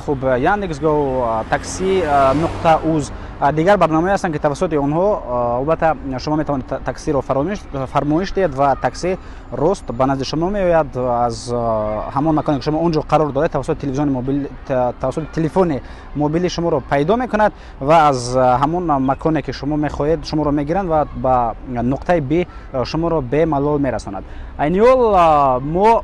хуб, Яндекс Го, Такси нуқта уз, дигар барномаҳое ҳастанд, ки тавассути онҳо, албатта, шумо метавонед таксиро фармоиш диҳед ва такси рост ба назди шумо меояд аз ҳамон маконе, ки шумо он ҷо қарор доред. Тавассути телевизиони мобил, тавассути телефони мобили шуморо пайдо мекунад ва аз ҳамон маконе, ки шумо мехоҳед, шуморо мегиранд ва ба нуқтаи Б шуморо бемалол мерасонад. Айни ҳол мо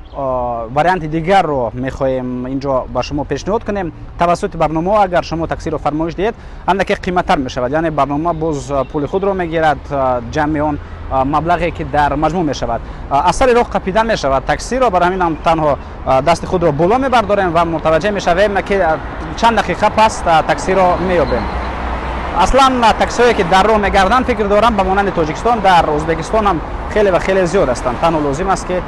варианти дигарро мехоҳем инҷо ба шумо пешниҳод кунем. Тавассути барномаҳо агар шумо таксиро фармоиш диҳед, андаке қиматтар. Қиматтар мешавад, яъне барнома боз пули худро мегирад, ҷамъи он маблағе ки дар маҷмӯъ мешавад. Аз сари роҳ қапидан мешавад таксиро, барои ҳамин ҳам танҳо дасти худро боло мебардорем ва мутаваҷҷеҳ мешавем, ки чанд дақиқа пас таксиро меёбем. Аслан таксиҳое ки дар роҳ мегарданд, фикр дорам, ба монанди Тоҷикистон дар Ӯзбекистон ҳам хеле ва хеле зиёд ҳастанд. Танҳо лозим аст, ки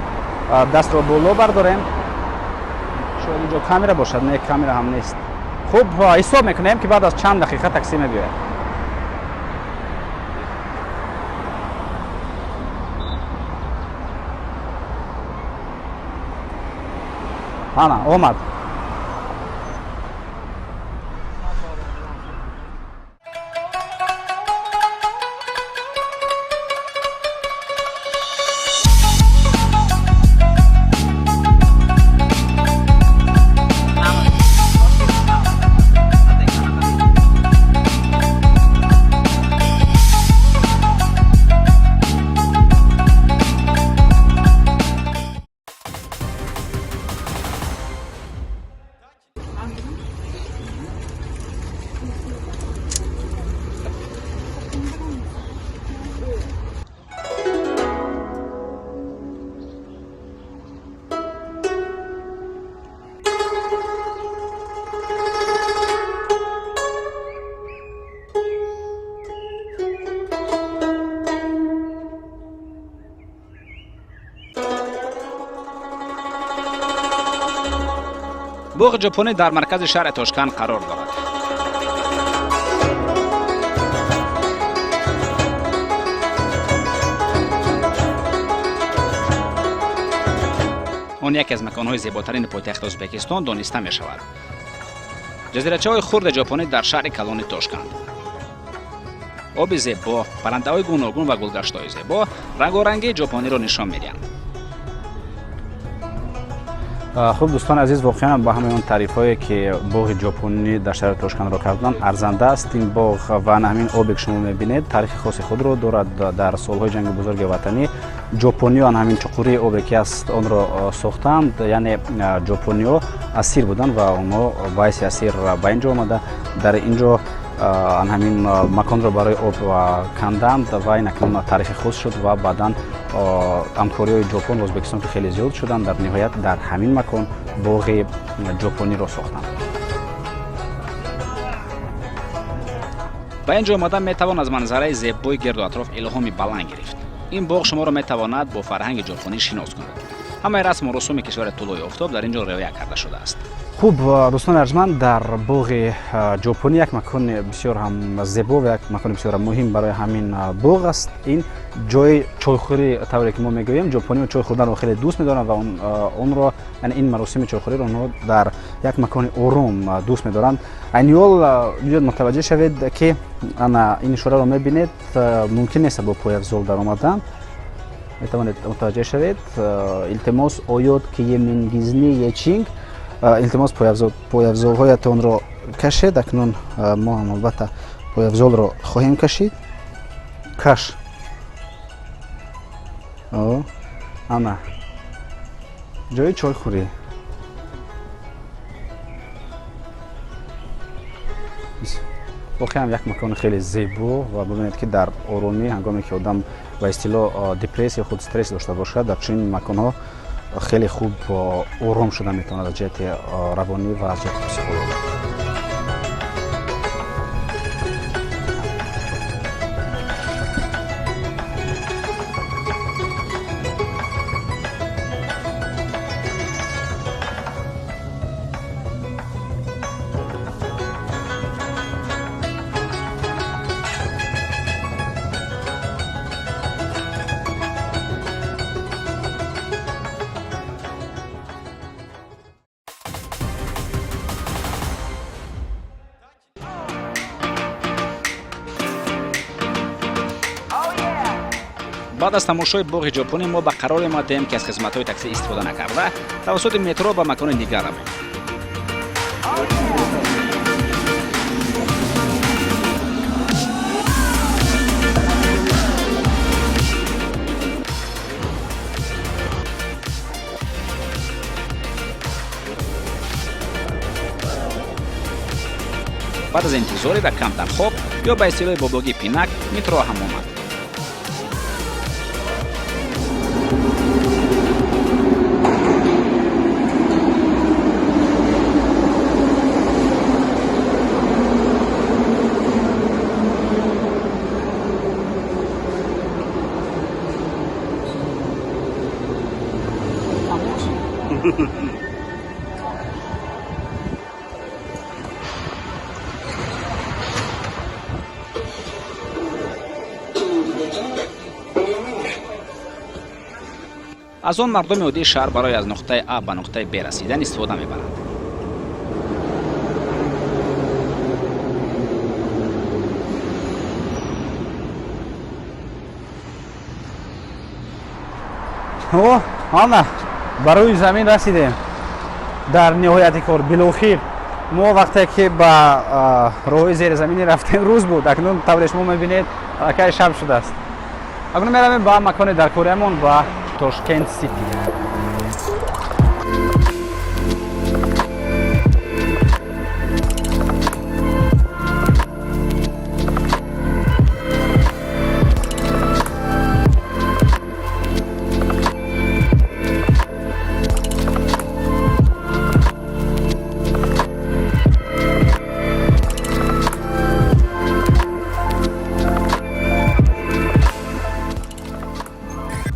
дастро боло бардорем. Шояд инҷо камера бошад. Не, камера ҳам нест. Хуб, ҳисоб мекунем, ки баъд аз чанд дақиқа такси мебиёяд. Ана омад. Боғи ҷопонӣ дар маркази шаҳри Тошканд қарор дорад. Он яке аз маконҳои зеботарини пойтахти Ӯзбекистон дониста мешавад. Ҷазирачаҳои хурди ҷопонӣ дар шаҳри калони Тошканд, оби зебо, паррандаҳои гуногун ва гулгаштҳои зебо рангорангии ҷопониро нишон медиҳанд. Хуб, дӯстони азиз, воқеан ба ҳамаи он таърифҳое, ки боғи ҷопонӣ дар шаҳри Тошкандро карданд, арзанда аст. Ин боғ ва на ҳамин обе, ки шумо мебинед, таърихи хоси худро дорад. Дар солҳои ҷанги бузурги ватанӣ ҷопониён ҳамин чуқурии обе, ки аст, онро сохтанд. Яъне ҷопониҳо асир буданд ва онҳо ба ҳайси асир ба ин ҷо омада, дар ин ҷо ҳамин маконро барои об канданд ва ин акнун таърихи хос шуд. Ва баъдан ҳамкориҳои Ҷопон ва Ӯзбекистон, ки хеле зиёд шуданд, дар ниҳоят дар ҳамин макон боғи ҷопониро сохтанд. Ба ин ҷо омада метавон аз манзараи зебои гирду атроф илҳоми баланд гирифт. Ин боғ шуморо метавонад бо фарҳанги ҷопонӣ шинос кунад. Ҳамаи расму русуми кишвари тулӯи офтоб дар ин ҷо риоя карда шудааст. Хуб, дӯстони арҷманд, дар боғи ҷопонӣ як макони бисёр ҳам зебо ва як макони бисёр ҳам муҳим барои ҳамин боғ аст. Ин ҷои чойхӯрӣ, тавре ки мо мегӯем, ҷопониҳо чой хӯрданро хеле дӯст медоранд ва онро, яъне ин маросими чойхӯриро онҳо дар як макони ором дӯст медоранд. Айни ҳол биёд мутаваҷҷеҳ шавед, ки ана ин ишораро мебинед, мумкин нест бо пойафзол даромадан. Метавонед мутаваҷҷеҳ шавед: илтимос, оёд киемингизни ечинг, илтимос, пойафзолҳоятонро кашед. Акнун мо ҳам албатта пойафзолро хоҳем кашид. Каш, ана ҷои чойхӯрӣ. Воқеан як макони хеле зебо ва бибинед, ки дар оромӣ, ҳангоме ки одам ба истилоҳ депрессия, худ стресс дошта бошад, дар чунин маконҳо хеле хуб ором шуда метавонад аз ҷиҳати равонӣ ва аз ҷиҳати психологӣ. Баъд аз тамошои боғи ҷопонӣ мо ба қарор омадем, ки аз хизматҳои таксӣ истифода накарда, тавассути метро ба макони дигар равем. Баъд аз интизорӣ ва камтар хоб ё ба истилоҳи бобогӣ пинак, метро ҳам омад. Аз он мардуми оддии шаҳр барои аз нуқтаи А ба нуқтаи Б расидан истифода мебаранд. О, ана ба рӯи замин расидем. Дар ниҳояти кор, билохир, мо вақте ки ба роҳи зеризаминӣ рафтем, рӯз буд. Акнун тавре шумо мебинед, аллакай шаб шудааст. Акнун меравем ба макони даркориамон, ба Тошкент Сити.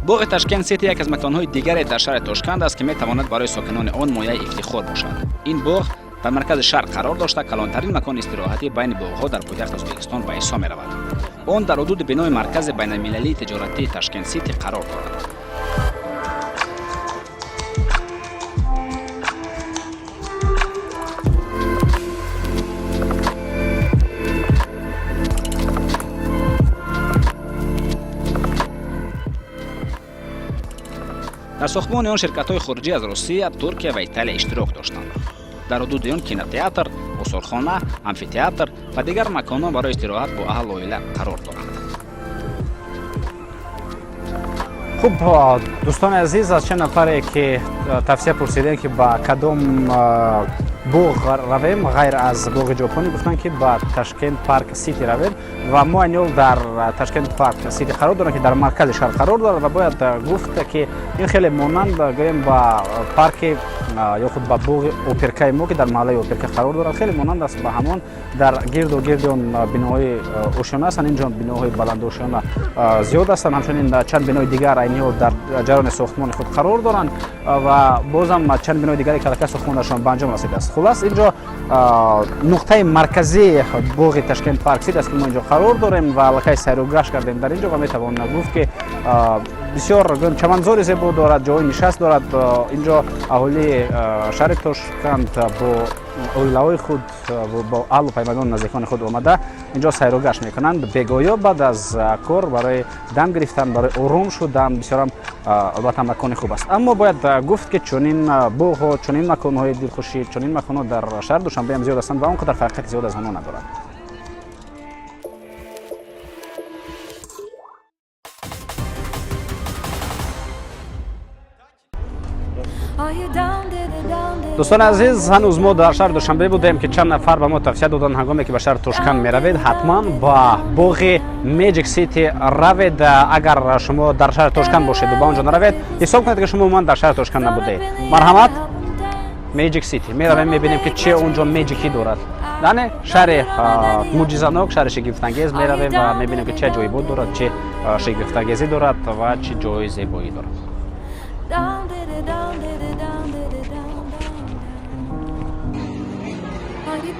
Боғи Ташкент Сити яке аз маконҳои дигаре дар шаҳри Тошканд аст, ки метавонад барои сокинони он мояи ифтихор бошад. Ин боғ дар маркази шаҳр қарор дошта, калонтарин макони истироҳатӣ байни боғҳо дар пойтахти Ӯзбекистон ба ҳисоб меравад. Он дар ҳудуди бинои маркази байналмилалии тиҷоратии Ташкент Сити қарор дорад. Дар сохтмони он ширкатҳои хориҷӣ аз Русия, Туркия ва Италия иштирок доштанд. Дар ҳудуди он кинотеатр, осорхона, амфитеатр ва дигар маконҳо барои истироҳат бо аҳлу оила қарор доранд. Хуб, дӯстони азиз, аз чанд нафаре ки тавсия пурсидем, ки ба кадом боғ равем ғайр аз боғи ҷопонӣ, гуфтанд, ки ба Ташкент Парк Сити равем, ва мо айни дар Ташкент Парк Сити қарор дорем, ки дар маркази шаҳр қарор дорад. Ва бояд гуфт, ки ин хеле монанд, гӯем, ба парки ё худ ба боғи Оперкаи мо, ки дар маҳаллаи Оперка қарор дорад, хеле монанд аст ба ҳамон. Дар гирду гирди он биноҳои ошёна ҳастанд. Инҷо биноҳои баландошёна зиёд ҳастанд. Ҳамчунин чанд бинои дигар айни ҳол дар ҷараёни сохтмони худ қарор доранд ва бозам чанд бинои дигаре ки аллакай сохтмонашон ба анҷом расидааст. Хулас, инҷо нуқтаи марказии боғи Ташкент Парк Сити аст, ки мо инҷо қарор дорем ва аллакай сайру гашт кардем дар инҷо. Ва метавон гуфт, ки бисёр чаманзори зебо дорад, ҷои нишаст дорад. Инҷо аҳолии шаҳри Тошканд бо оилаҳои худ, бо аҳлу пайвандону наздикони худ омада, инҷо сайру гашт мекунанд. Бегоҳиё баъд аз кор барои дам гирифтан, барои ором шудан бисёрам албатта макони хуб аст. Аммо бояд гуфт, ки чунин боғҳо, чунин маконҳои дилхушӣ, чунин маконҳо дар шаҳри Душанбе ҳам зиёд ҳастанд ва он қадар фарқияти зиёд аз онҳо надорад. Дӯстони азиз, ҳанӯз мо дар шаҳри Душанбе будем, ки чанд нафар ба мо тавсия доданд: ҳангоме ки ба шаҳри Тошканд меравед, ҳатман ба боғи Magic City равед. Агар шумо дар шаҳри Тошканд бошеду ба он ҷо наравед, ҳисоб кунед, ки шумо умуман дар шаҳри Тошканд набудед. Марҳамат, Magic City меравем, мебинем, ки че он ҷо magic и дорад, яъне шаҳри мӯъҷизанок, шаҳри шигифтангез. Меравем ва мебинем, ки че аҷоибот дорад, че шигифтангезӣ дорад ва чӣ ҷои зебоӣ дорад. Down, did it, down, did it, down, did it, down, down, down. Are you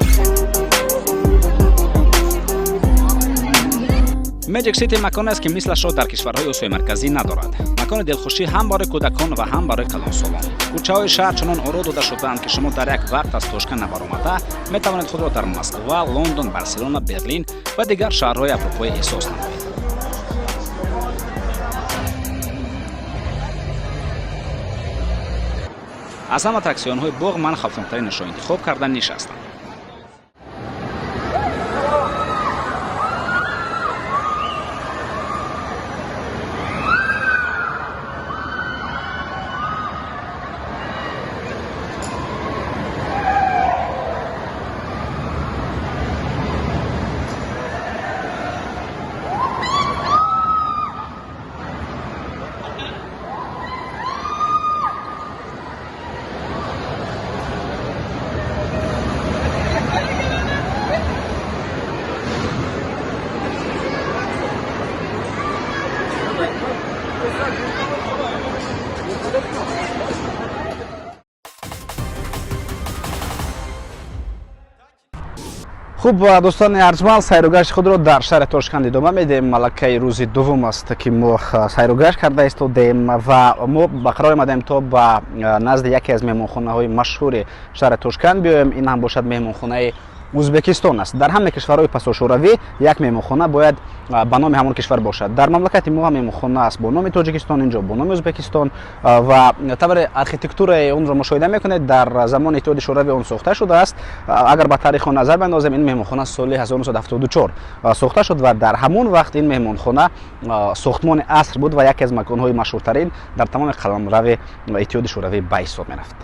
Magic City макон аст, ки мислашро дар кишварҳои Осиёи Марказӣ надорад. Макони дилхушӣ ҳам барои кӯдакон ва ҳам барои калонсолон. Кӯчаҳои шаҳр чунон оро дода шудаанд, ки шумо дар як вақт аз Тошканд набаромада метавонед худро дар Москва, Лондон, Барселона, Берлин ва дигар шаҳрҳои аврупоӣ эҳсос намоед. Аз ҳама аттраксионҳои боғ ман хавфноктаринашро интихоб карда нишастам. Хуб, дӯстони арҷманд, сайругашти худро дар шаҳри Тошканд идома медиҳем. Малакаи рӯзи дуввум аст, ки мо сайругашт карда истодем ва мо ба қарор омадем, то ба назди яке аз меҳмонхонаҳои машҳури шаҳри Тошканд биёем. Ин ҳам бошад меҳмонхонаи Ӯзбекистон аст. Дар ҳама кишварҳои пасошӯравӣ як меҳмонхона бояд ба номи ҳамон кишвар бошад. Дар мамлакати мо ҳам меҳмонхона аст бо номи Тоҷикистон, инҷо бо номи Ӯзбекистон ва таври архитектураи онро мушоҳида мекунед, дар замони Иттиҳоди Шӯравӣ он сохта шудааст. Агар ба таърих он назар биандозем, ин меҳмонхона соли 1974 сохта шуд ва дар ҳамон вақт ин меҳмонхона сохтмони аср буд ва яке аз маконҳои машҳуртарин дар тамоми қаламрави Иттиҳоди Шӯравӣ ба ҳисоб мерафт.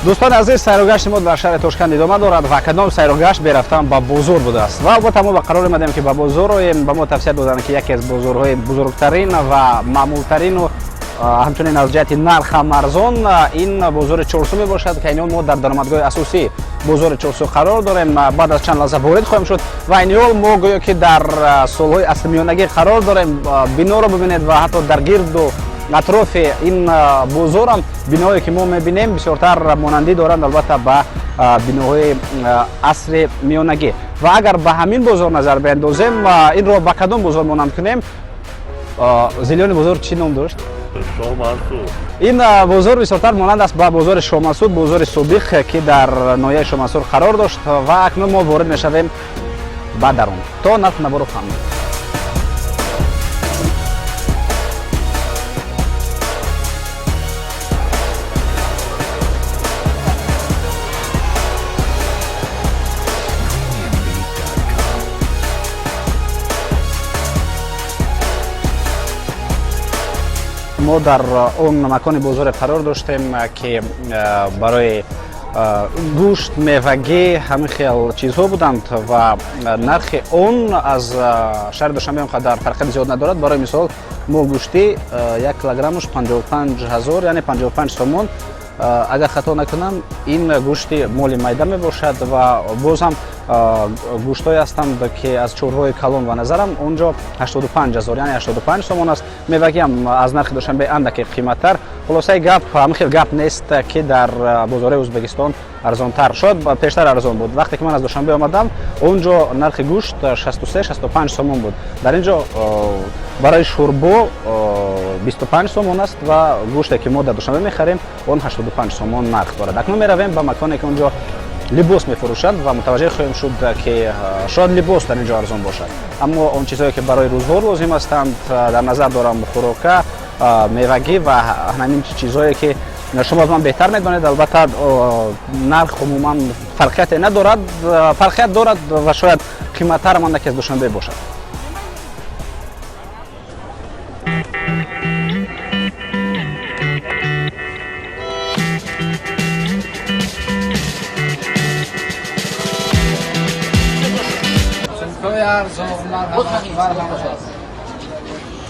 Дӯстони азиз, сайругашти мо дар шаҳри Тошканд идома дорад ва кадом сайругашт берафтан ба бозор будааст? Ва албатта мо ба қарор омадем, ки ба бозор оем. Ба мо тавсия доданд, ки яке аз бозорҳои бузургтарин ва маъмултарину ҳамчунин аз ҷиҳати нарх ҳам арзон ин бозори Чорсу мебошад, ки айни ҳол мо дар даромадгоҳи асосии бозори Чорсу қарор дорем. Баъд аз чанд лаҳза ворид хоҳем шуд ва айни ҳол мо гӯё ки дар солҳои асрмиёнагӣ қарор дорем. Биноро бибинед ва ҳатто дар гирду атрофи ин бозорам биноҳое, ки мо мебинем, бисёртар монандӣ доранд, албатта, ба биноҳои асри миёнагӣ. Ва агар ба ҳамин бозор назар биандозем, инро ба кадом бозор монанд кунем? Зилёни бозор чӣ ном дошт? Ин бозор бисёртар монанд аст ба бозори Шоҳмансур, бозори собиқ, ки дар ноҳияи Шоҳмансур қарор дошт. Ва акнун мо ворид мешавем ба дарун, то нарху наворо фаҳмем. Мо дар он макони бозоре қарор доштем, ки барои гӯшт, мевагӣ, ҳамин хел чизҳо буданд ва нархи он аз шаҳри Душанбе он қадар фарқияти зиёд надорад. Барои мисол, мо гӯштӣ як килограммаш 55 000, яъне 55 сомон. Агар хато накунам, ин гӯшти моли майда мебошад ва боз ҳам гӯштҳое ҳастанд, ки аз чорвои калон, ба назарам, он ҷо 85 000, яъне 85 сомон аст. Мевагиам аз нархи Душанбе андаке қиматтар. Хулосаи гап, ҳамин хел гап нест, ки дар бозорҳои Ӯзбекистон арзонтар. Шояд пештар арзон буд. Вақте ки ман аз Душанбе омадам, он ҷо нархи гӯшт 63, 65 сомон буд. Дар ин ҷо барои шӯрбо 25 сомон аст ва гӯште, ки мо дар Душанбе мехарем, он 85 сомон нарх дорад. Акнун меравем ба маконе, ки он ҷо либос мефурӯшанд ва мутаваҷҷеҳ хоҳем шуд, ки шояд либос дар ин ҷо арзон бошад, аммо он чизҳое, ки барои рӯзгор лозим ҳастанд, дар назар дорам хӯрока, мевагӣ ва ҳамин чизҳое, ки шумо аз ман беҳтар медонед, албатта, нарх умуман фарқияте надорад, фарқият дорад ва шояд қиматтар ҳам андаке аз Душанбе бошад. Арзон, марҳамат, марҳамат,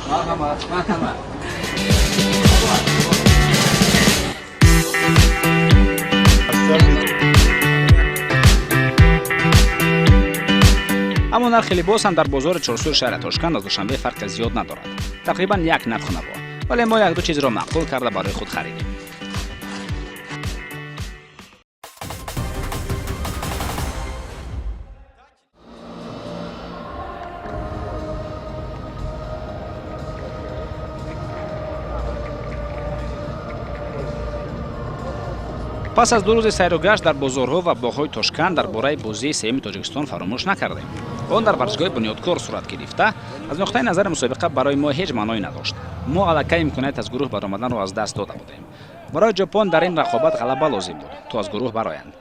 марҳамат, марҳамат. Аммо нархи либос ҳам дар бозори Чорсуи шаҳри Тошканд аз Душанбе фарқи зиёд надорад, тақрибан як нарху наво. Вале мо якду чизро маъқул карда, барои худ харидем. Пас аз 2 рӯзи сайругашт дар бозорҳо ва боғҳои Тошканд, дар бораи бозии сеюми Тоҷикистон фаромӯш накардем. Он дар варзишгоҳи Бунёдкор сурат гирифта, аз нуқтаи назари мусобиқа барои мо ҳеҷ маъное надошт. Мо аллакай имконият аз гурӯҳ баромаданро аз даст дода будем. Барои Ҷопон дар ин рақобат ғалаба лозим буд, то аз гурӯҳ бароянд.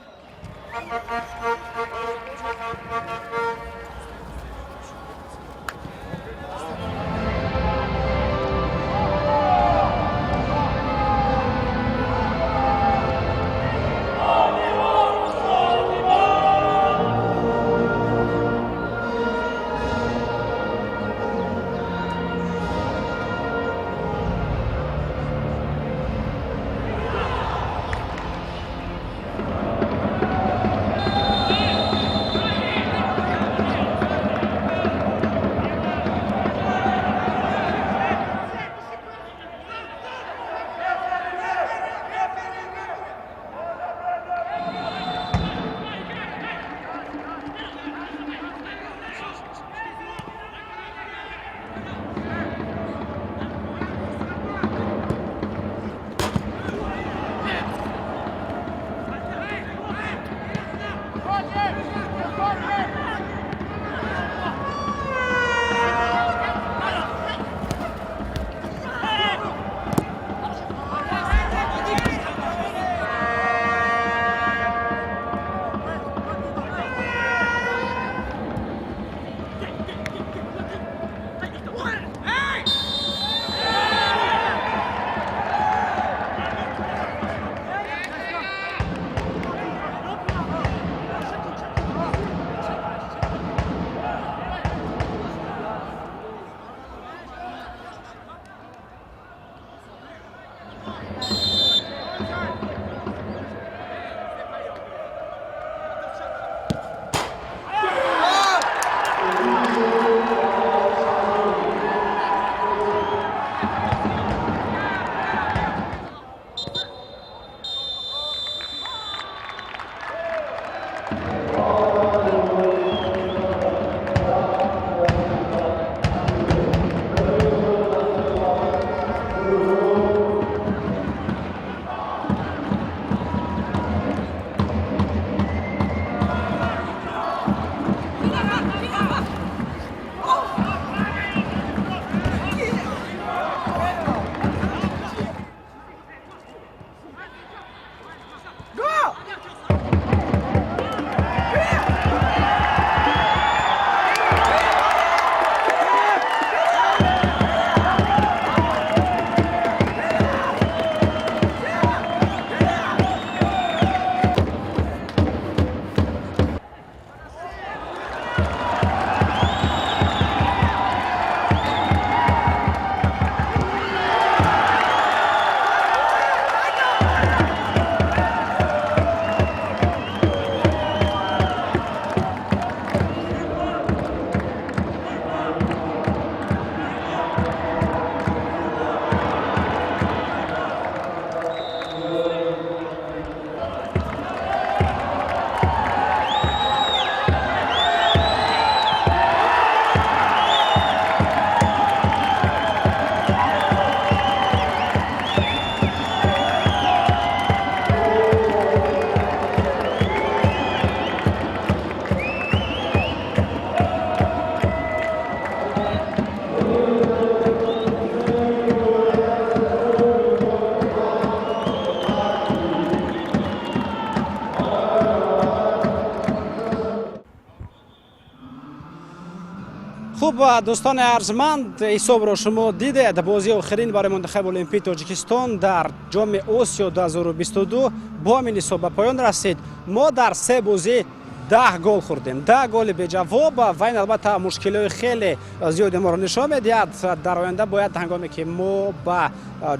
Хуб, дӯстони арҷманд, ҳисобро шумо дидед. Бозии охирин барои мунтахаби Олимпии Тоҷикистон дар Ҷоми Осиё 2022 бо ҳамин ҳисоб ба поён расид. Мо дар се бозӣ 10 гол хӯрдем, 10 голи беҷавоб, ва ин албатта мушкилиҳои хеле зиёде моро нишон медиҳад. Дар оянда бояд ҳангоме ки мо ба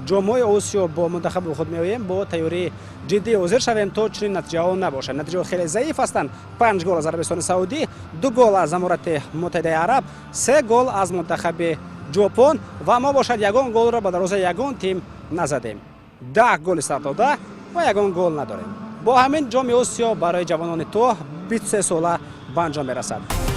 ҷомҳои Осиё бо мунтахаби худ меоем, бо тайёрии ҷиддӣ ҳозир шавем, то чунин натиҷаҳо набошад. Натиҷаҳо хеле заиф ҳастанд: 5 гол аз Арабистони Саудӣ, 2 гол аз Аморати Муттаҳидаи Араб, 3 гол аз мунтахаби Ҷопон, ва мо бошад ягон голро ба дарвозаи ягон тим назадем. 10 голи сар дода ва ягон гол надорем. Бо ҳамин Ҷоми Осиё барои ҷавонони то 23 сола ба анҷом мерасад.